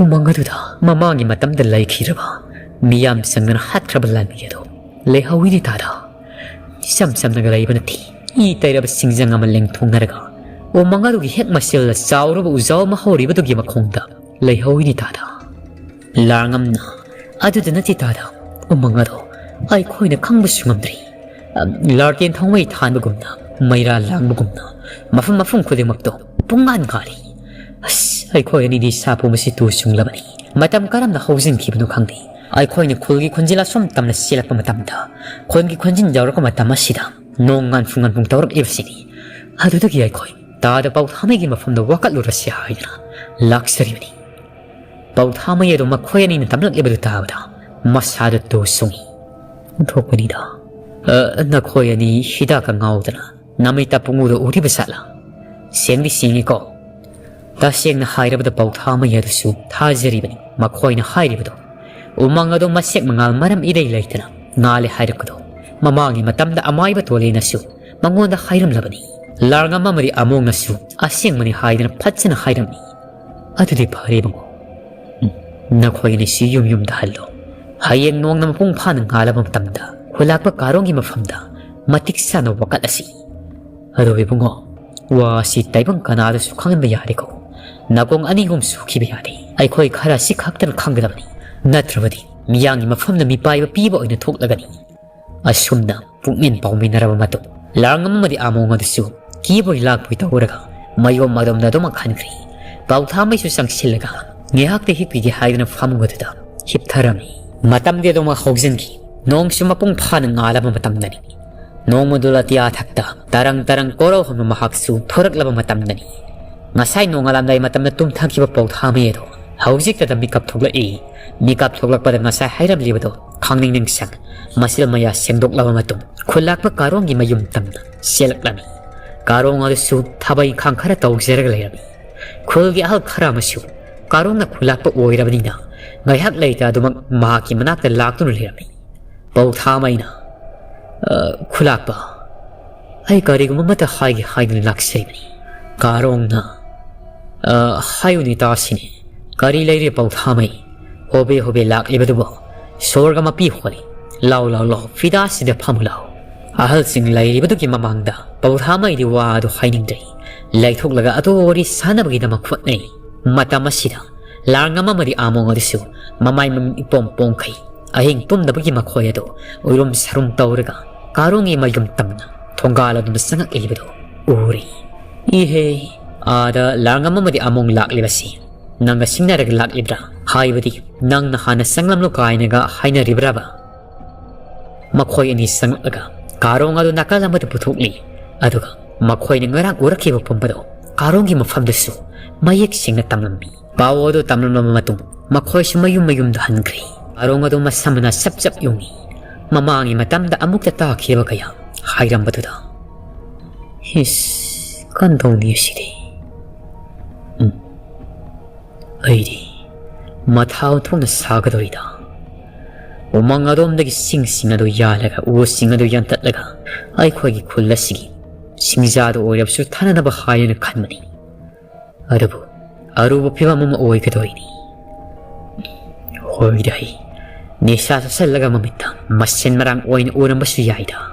ꯎꯃꯪ ꯑꯗꯨꯗ ꯃꯃꯥꯡꯒꯤ ꯃꯇꯝꯗ ꯂꯩꯈꯤꯗ꯭ꯔꯕ, ꯃꯤꯌꯥꯝ ꯆꯪꯗꯅ ꯍꯥꯠꯈ꯭ꯔꯕ ꯂꯥꯟꯃꯤ ꯑꯗꯣ ꯂꯩꯍꯧꯋꯤꯅꯦ ꯇꯥꯗ꯫ ꯏꯆꯝ ꯆꯝꯅꯒ ꯂꯩꯕ ꯅꯠꯇꯦ꯫ ꯏ ꯇꯩꯔꯕ ꯁꯤꯡꯖꯪ ꯑꯃ ꯂꯦꯡꯊꯣꯛꯅꯔꯒ ꯎꯃꯪ ꯑꯗꯨꯒꯤ ꯍꯦꯛ ꯃꯁꯤꯜꯗ ꯆꯥꯎꯔꯕ ꯎꯖꯥꯎ ꯑꯃ ꯍꯧꯔꯤꯕꯗꯨꯒꯤ ꯃꯈꯣꯡꯗ ꯂꯩꯍꯧꯋꯤꯅꯦ ꯇꯥꯗ꯫" ꯂꯥꯡꯉꯝꯅ, "ꯑꯗꯨꯗ ꯅꯠꯇꯦ ꯇꯥꯗ, ꯎꯃꯪ ꯑꯗꯣ ꯑꯩꯈꯣꯏꯅ ꯈꯪꯕꯁꯨ ꯉꯝꯗ꯭ꯔꯤ꯫ ꯑꯝ, ꯂꯥꯔꯀꯦꯟ ꯊꯧꯃꯩ ꯊꯥꯟꯕꯒꯨꯝꯅ, ꯃꯩꯔꯥ ꯂꯥꯡꯕꯒꯨꯝꯅ ꯃꯐꯝ ꯃꯐꯝ ꯈꯨꯗꯤꯡꯃꯛꯇꯣ ꯄꯨꯡꯉꯥꯟ ꯉꯥꯜꯂꯤ꯫ ꯑꯁ, ꯑꯩꯈꯣꯏ ꯑꯅꯤꯗꯤ ꯁꯥ ꯄꯨꯝꯕꯁꯤ ꯇꯨ ꯆꯨꯡꯂꯕꯅꯤ꯫ ꯃꯇꯝ ꯀꯔꯝꯅ ꯍꯧꯖꯤꯟꯈꯤꯕꯅꯣ ꯈꯪꯗꯦ꯫ ꯑꯩꯈꯣꯏꯅ ꯈꯨꯜꯒꯤ ꯈꯨꯟꯖꯤꯜ ꯑꯁꯣꯝ ꯇꯝꯅ ꯆꯦꯜꯂꯛꯄ ꯃꯇꯝꯗ, ꯈꯨꯟꯒꯤ ꯈꯨꯟꯖꯤꯟ ꯌꯧꯔꯛꯄ ꯃꯇꯝ ꯑꯁꯤꯗ ꯅꯣꯡ ꯉꯥꯟꯐꯨ ꯉꯥꯟꯐꯨ ꯇꯧꯔꯛꯂꯤꯕꯁꯤꯅꯤ꯫ ꯑꯗꯨꯗꯒꯤ ꯑꯩꯈꯣꯏ ꯇꯥꯗ ꯄꯥꯎꯊꯥꯃꯩꯒꯤ ꯃꯐꯝꯗ ꯋꯥꯀꯠꯂꯨꯔꯁꯤ ꯍꯥꯏꯗꯅ ꯂꯥꯛꯆꯔꯤꯕꯅꯤ꯫" ꯄꯥꯎꯊꯥꯃꯩ ꯑꯗꯨ ꯃꯈꯣꯏ ꯑꯅꯤꯅ ꯇꯝꯂꯛꯂꯤꯕꯗꯨ ꯇꯥꯕꯗ ꯃꯁꯥꯗ ꯇꯨ ꯆꯨꯡꯏ꯫ ꯑꯣꯟꯊꯣꯛꯄꯅꯤꯗ꯫ "ꯑ, ꯅꯈꯣꯏ ꯑꯅꯤ ꯍꯤꯗꯥꯛꯀ ꯉꯥꯎꯗꯅ ꯅꯃꯤꯠꯇ ꯄꯨꯡꯎꯗ ꯎꯔꯤꯕ ꯖꯥꯠꯂꯥ? ꯁꯦꯡꯗꯤ ꯁꯦꯡꯉꯤꯀꯣ?" ꯇꯁꯦꯡꯅ ꯍꯥꯏꯔꯕꯗ ꯄꯥꯎꯊꯥꯃꯩ ꯑꯗꯨꯁꯨ ꯊꯥꯖꯔꯤꯕꯅꯤ꯫ ꯃꯈꯣꯏꯅ ꯍꯥꯏꯔꯤꯕꯗꯣ ꯎꯃꯪ ꯑꯗꯨ ꯃꯁꯦꯛ ꯃꯉꯥꯜ ꯃꯔꯝ ꯏꯔꯩ ꯂꯩꯇꯅ ꯉꯥꯜꯂꯦ ꯍꯥꯏꯔꯛꯄꯗꯣ ꯃꯃꯥꯡꯒꯤ ꯃꯇꯝꯗ ꯑꯃꯥꯏꯕ ꯇꯣꯂꯦꯅꯁꯨ ꯃꯉꯣꯟꯗ ꯍꯥꯏꯔꯝꯂꯕꯅꯤ꯫ ꯂꯥꯔꯉꯝ ꯑꯃꯗꯤ ꯑꯃꯣꯡꯅꯁꯨ ꯑꯁꯦꯡꯕꯅꯤ ꯍꯥꯏꯗꯅ ꯐꯖꯅ ꯍꯥꯏꯔꯝꯃꯤ꯫ "ꯑꯗꯨꯗꯤ ꯐꯔꯦ ꯏꯕꯨꯡꯉꯣ꯫ ꯎꯝ, ꯅꯈꯣꯏ ꯑꯅꯤꯁꯤ ꯌꯨꯝ ꯌꯨꯝꯗ ꯍꯜꯂꯣ꯫ ꯍꯌꯦꯡ ꯅꯣꯡꯅ ꯃꯄꯨꯡ ꯐꯥꯅ ꯉꯥꯜꯂꯕ ꯃꯇꯝꯗ ꯍꯨꯂꯥꯛꯄ ꯀꯥꯔꯣꯡꯒꯤ ꯃꯐꯝꯗ ꯃꯇꯤꯛ ꯆꯥꯅ ꯋꯥꯀꯠꯂꯁꯤ꯫ ꯑꯗꯣ ꯏꯕꯨꯡꯉꯣ, ꯋꯥꯁꯤ ꯇꯥꯏꯕꯪ ꯀꯅꯥꯗꯁꯨ ꯈꯪꯍꯟꯕ ꯌꯥꯗꯦꯀꯣ꯫ ꯅꯥꯀꯣꯡ ꯑꯅꯤ ꯑꯍꯨꯝ ꯁꯨꯈꯤꯕ ꯌꯥꯗꯦ꯫ ꯑꯩꯈꯣꯏ ꯈꯔ ꯑꯁꯤ ꯈꯛꯇꯅ ꯈꯪꯒꯗꯕꯅꯤ꯫ ꯅꯠꯇ꯭ꯔꯕꯗꯤ ꯃꯤꯌꯥꯝꯒꯤ ꯃꯐꯝꯗ ꯃꯤꯄꯥꯏꯕ ꯄꯤꯕ ꯑꯣꯏꯅ ꯊꯣꯛꯂꯒꯅꯤ꯫ ꯑꯁꯨꯝꯅ ꯄꯨꯛꯃꯦꯟ ꯄꯥꯎꯃꯤꯟꯅꯔꯕ ꯃꯇꯨꯡ, ꯂꯥꯡꯉꯝ ꯑꯃꯗꯤ ꯑꯥꯃꯣꯡ ꯑꯗꯨꯁꯨ ꯀꯤꯕꯣꯏ ꯂꯥꯛꯄꯣꯏ ꯇꯧꯔꯒ ꯃꯌꯣꯝ ꯑꯗꯣꯝꯗ ꯑꯗꯨꯃꯛ ꯍꯟꯈ꯭ꯔꯦ꯫ ꯄꯥꯎꯊꯥꯃꯩꯁꯨ ꯆꯪꯁꯤꯜꯂꯒ ꯉꯥꯏꯍꯥꯛꯇꯤ ꯍꯤꯞꯄꯤꯒꯦ ꯍꯥꯏꯗꯨꯅ ꯐꯃꯨꯡ ꯑꯗꯨꯗ ꯍꯤꯞꯊꯔꯝꯃꯤ꯫ ꯃꯇꯝꯗꯤ ꯑꯗꯨꯃꯛ ꯍꯧꯖꯤꯟꯈꯤ꯫ ꯅꯣꯡꯁꯨ ꯃꯄꯨꯡ ꯐꯥꯅ ꯉꯥꯜꯂꯕ ꯃꯇꯝꯗꯅꯤ꯫ ꯅꯣꯡꯃꯗꯨ ꯑꯇꯤꯌꯥ ꯊꯛꯇ ꯇꯔꯪ ꯇꯔꯪ ꯀꯣꯔꯧꯍꯟꯕ ꯃꯍꯥꯛꯁꯨ ꯊꯣꯔꯛꯂꯕ ꯃꯇꯝꯗꯅꯤ꯫ ꯉꯁꯥꯏ ꯅꯣꯡꯉꯥꯜꯂꯝꯗꯥꯏ ꯃꯇꯝꯗ ꯇꯨꯝꯊꯈꯤꯕ ꯄꯥꯎꯊꯥꯃꯩ ꯑꯗꯣ ꯍꯧꯖꯤꯛꯇꯗ ꯃꯤꯀꯞ ꯊꯣꯛꯂꯛꯏ꯫ ꯃꯤꯀꯞ ꯊꯣꯛꯂꯛꯄꯗ ꯉꯁꯥꯏ ꯍꯥꯏꯔꯝꯂꯤꯕꯗꯣ ꯈꯪꯅꯤꯡ ꯅꯤꯡꯁꯪ, ꯃꯆꯤꯜ ꯃꯌꯥ ꯁꯦꯡꯗꯣꯛꯂꯕ ꯃꯇꯨꯡ ꯈꯨꯜꯂꯥꯛꯄ ꯀꯥꯔꯣꯡꯒꯤ ꯃꯌꯨꯝ ꯇꯝꯅ ꯆꯦꯜꯂꯛꯂꯝꯃꯤ꯫ ꯀꯥꯔꯣꯡ ꯑꯗꯨꯁꯨ ꯊꯕꯛ ꯏꯪꯈꯥꯡ ꯈꯔ ꯇꯧꯖꯔꯒ ꯂꯩꯔꯝꯃꯤ꯫ ꯈꯨꯜꯒꯤ ꯑꯍꯜ ꯈꯔ ꯑꯃꯁꯨ ꯀꯥꯔꯣꯡꯅ ꯈꯨꯜꯂꯥꯛꯄ ꯑꯣꯏꯔꯕꯅꯤꯅ ꯉꯥꯏꯍꯥꯛ ꯂꯩꯇ ꯑꯗꯨꯃꯛ ꯃꯍꯥꯛꯀꯤ ꯃꯅꯥꯛꯇ ꯂꯥꯛꯇꯨꯅ ꯂꯩꯔꯝꯃꯤ꯫ ꯄꯥꯎꯊꯥꯃꯩꯅ, "ꯑ, ꯈꯨꯜꯂꯥꯛꯄ, ꯑꯩ ꯀꯔꯤꯒꯨꯝꯕ ꯑꯃꯠꯇ ꯍꯥꯏꯒꯦ ꯍꯥꯏꯗꯨꯅ ꯂꯥꯛꯆꯔꯤꯕꯅꯤ꯫" ꯀꯥꯔꯣꯡꯅ, "ꯑ, ꯍꯥꯏꯌꯨꯅꯦ ꯇꯥꯁꯤꯅꯦ, ꯀꯔꯤ ꯂꯩꯔꯦ ꯄꯥꯎꯊꯥꯃꯩ? ꯍꯣꯕꯦ ꯍꯣꯕꯦ ꯂꯥꯛꯂꯤꯕꯗꯨꯕꯨ ꯁꯣꯔꯒ ꯃꯄꯤ ꯍꯣꯜꯂꯤ꯫ ꯂꯥꯎ, ꯂꯥꯎ, ꯂꯥꯎ, ꯐꯤꯗꯥꯁꯤꯗ ꯐꯝꯃꯨ ꯂꯥꯎ꯫" ꯑꯍꯜꯁꯤꯡ ꯂꯩꯔꯤꯕꯗꯨꯒꯤ ꯃꯃꯥꯡꯗ ꯄꯥꯎꯊꯥꯃꯩꯗꯤ ꯋꯥ ꯑꯗꯨ ꯍꯥꯏꯅꯤꯡꯗ꯭ꯔꯦ꯫ ꯂꯩꯊꯣꯛꯂꯒ ꯑꯇꯣꯞꯄ ꯋꯥꯔꯤ ꯁꯥꯟꯅꯕꯒꯤꯗꯃꯛ ꯍꯣꯠꯅꯩ꯫ ꯃꯇꯝ ꯑꯁꯤꯗ ꯂꯥꯡꯉꯝ ꯑꯃꯗꯤ ꯑꯥꯃꯣꯡ ꯑꯗꯨꯁꯨ ꯃꯃꯥꯏ ꯃꯃꯤꯠ ꯏꯄꯣꯝ ꯄꯣꯝꯈꯩ ꯑꯍꯤꯡ ꯇꯨꯝꯗꯕꯒꯤ ꯃꯈꯣꯏ ꯑꯗꯨ ꯎꯏꯔꯨꯝ ꯁꯥꯔꯨꯝ ꯇꯧꯔꯒ ꯀꯥꯔꯣꯡꯒꯤ ꯃꯌꯨꯝ ꯇꯝꯅ ꯊꯣꯡꯒꯥꯜ ꯑꯗꯨꯗ ꯆꯪꯉꯛꯂꯤꯕꯗꯨ ꯎꯔꯦ꯫ "ꯏꯍꯦ, ꯑꯥꯗ ꯂꯥꯡꯉꯝ ꯑꯃꯗꯤ ꯑꯥꯃꯣꯡ ꯂꯥꯛꯂꯤꯕꯁꯤ ꯅꯪꯒ ꯁꯤꯡꯅꯔꯒ ꯂꯥꯛꯂꯤꯕ꯭ꯔꯥ? ꯍꯥꯏꯕꯗꯤ ꯅꯪꯅ ꯍꯥꯟꯅ ꯆꯪꯂꯝꯂꯣ ꯀꯥꯏꯅꯒ ꯍꯥꯏꯅꯔꯤꯕ꯭ꯔꯕ?" ꯃꯈꯣꯏ ꯑꯅꯤ ꯆꯪꯂꯛꯂꯒ ꯀꯥꯔꯣꯡ ꯑꯗꯨ ꯅꯥꯀꯜ ꯑꯃꯗ ꯄꯨꯊꯣꯛꯂꯤ꯫ ꯑꯗꯨꯒ ꯃꯈꯣꯏꯅ ꯉꯔꯥꯡ ꯎꯔꯛꯈꯤꯕ ꯄꯨꯝꯕꯗꯣ ꯀꯥꯔꯣꯡꯒꯤ ꯃꯐꯝꯗꯁꯨ ꯃꯌꯦꯛ ꯁꯦꯡꯅ ꯇꯝꯂꯝꯃꯤ꯫ ꯄꯥꯎ ꯑꯗꯨ ꯇꯝꯂꯝꯂꯕ ꯃꯇꯨꯡ ꯃꯈꯣꯏꯁꯨ ꯃꯌꯨꯝ ꯃꯌꯨꯝꯗ ꯍꯟꯈ꯭ꯔꯦ꯫ ꯀꯥꯔꯣꯡ ꯑꯗꯨ ꯃꯁꯝ ꯃꯅꯥ ꯆꯞ ꯆꯞ ꯌꯨꯡꯏ꯫ ꯃꯃꯥꯡꯒꯤ ꯃꯇꯝꯗ ꯑꯃꯨꯛꯇ ꯇꯥꯈꯤꯗꯕ ꯀꯌꯥ ꯍꯥꯏꯔꯝꯕꯗꯨꯗ, "ꯏꯁ, ꯀꯝꯗꯧꯅꯤ ꯑꯁꯤꯗꯤ? ꯎꯝ, ꯑꯩꯗꯤ ꯃꯊꯥ ꯑꯣꯟꯊꯣꯛꯅ ꯁꯥꯒꯗꯧꯔꯤꯗ꯫ ꯎꯃꯪ ꯑꯗꯣꯝꯗꯒꯤ ꯁꯤꯡꯁꯤꯡ ꯑꯗꯨ ꯌꯥꯜꯂꯒ, ꯎꯁꯤꯡ ꯑꯗꯨ ꯌꯥꯟꯊꯠꯂꯒ, ꯑꯩꯈꯣꯏꯒꯤ ꯈꯨꯜ ꯑꯁꯤꯒꯤ ꯆꯤꯡꯖꯥꯗ ꯑꯣꯏꯔꯕꯁꯨ ꯊꯥꯅꯅꯕ ꯍꯥꯏꯅ ꯈꯟꯕꯅꯤ꯫ ꯑꯗꯨꯕꯨ ꯑꯔꯨꯕ ꯐꯤꯕꯝ ꯑꯃ ꯑꯣꯏꯒꯗꯧꯔꯤꯅꯤ꯫ ꯍꯣꯏꯗ, ꯅꯤꯁꯥ ꯆꯥꯁꯤꯜꯂꯒ ꯃꯃꯤꯠꯇ ꯃꯁꯦꯟ ꯃꯔꯥꯡ ꯑꯣꯏꯅ ꯎꯔꯝꯕꯁꯨ ꯌꯥꯏꯗ꯫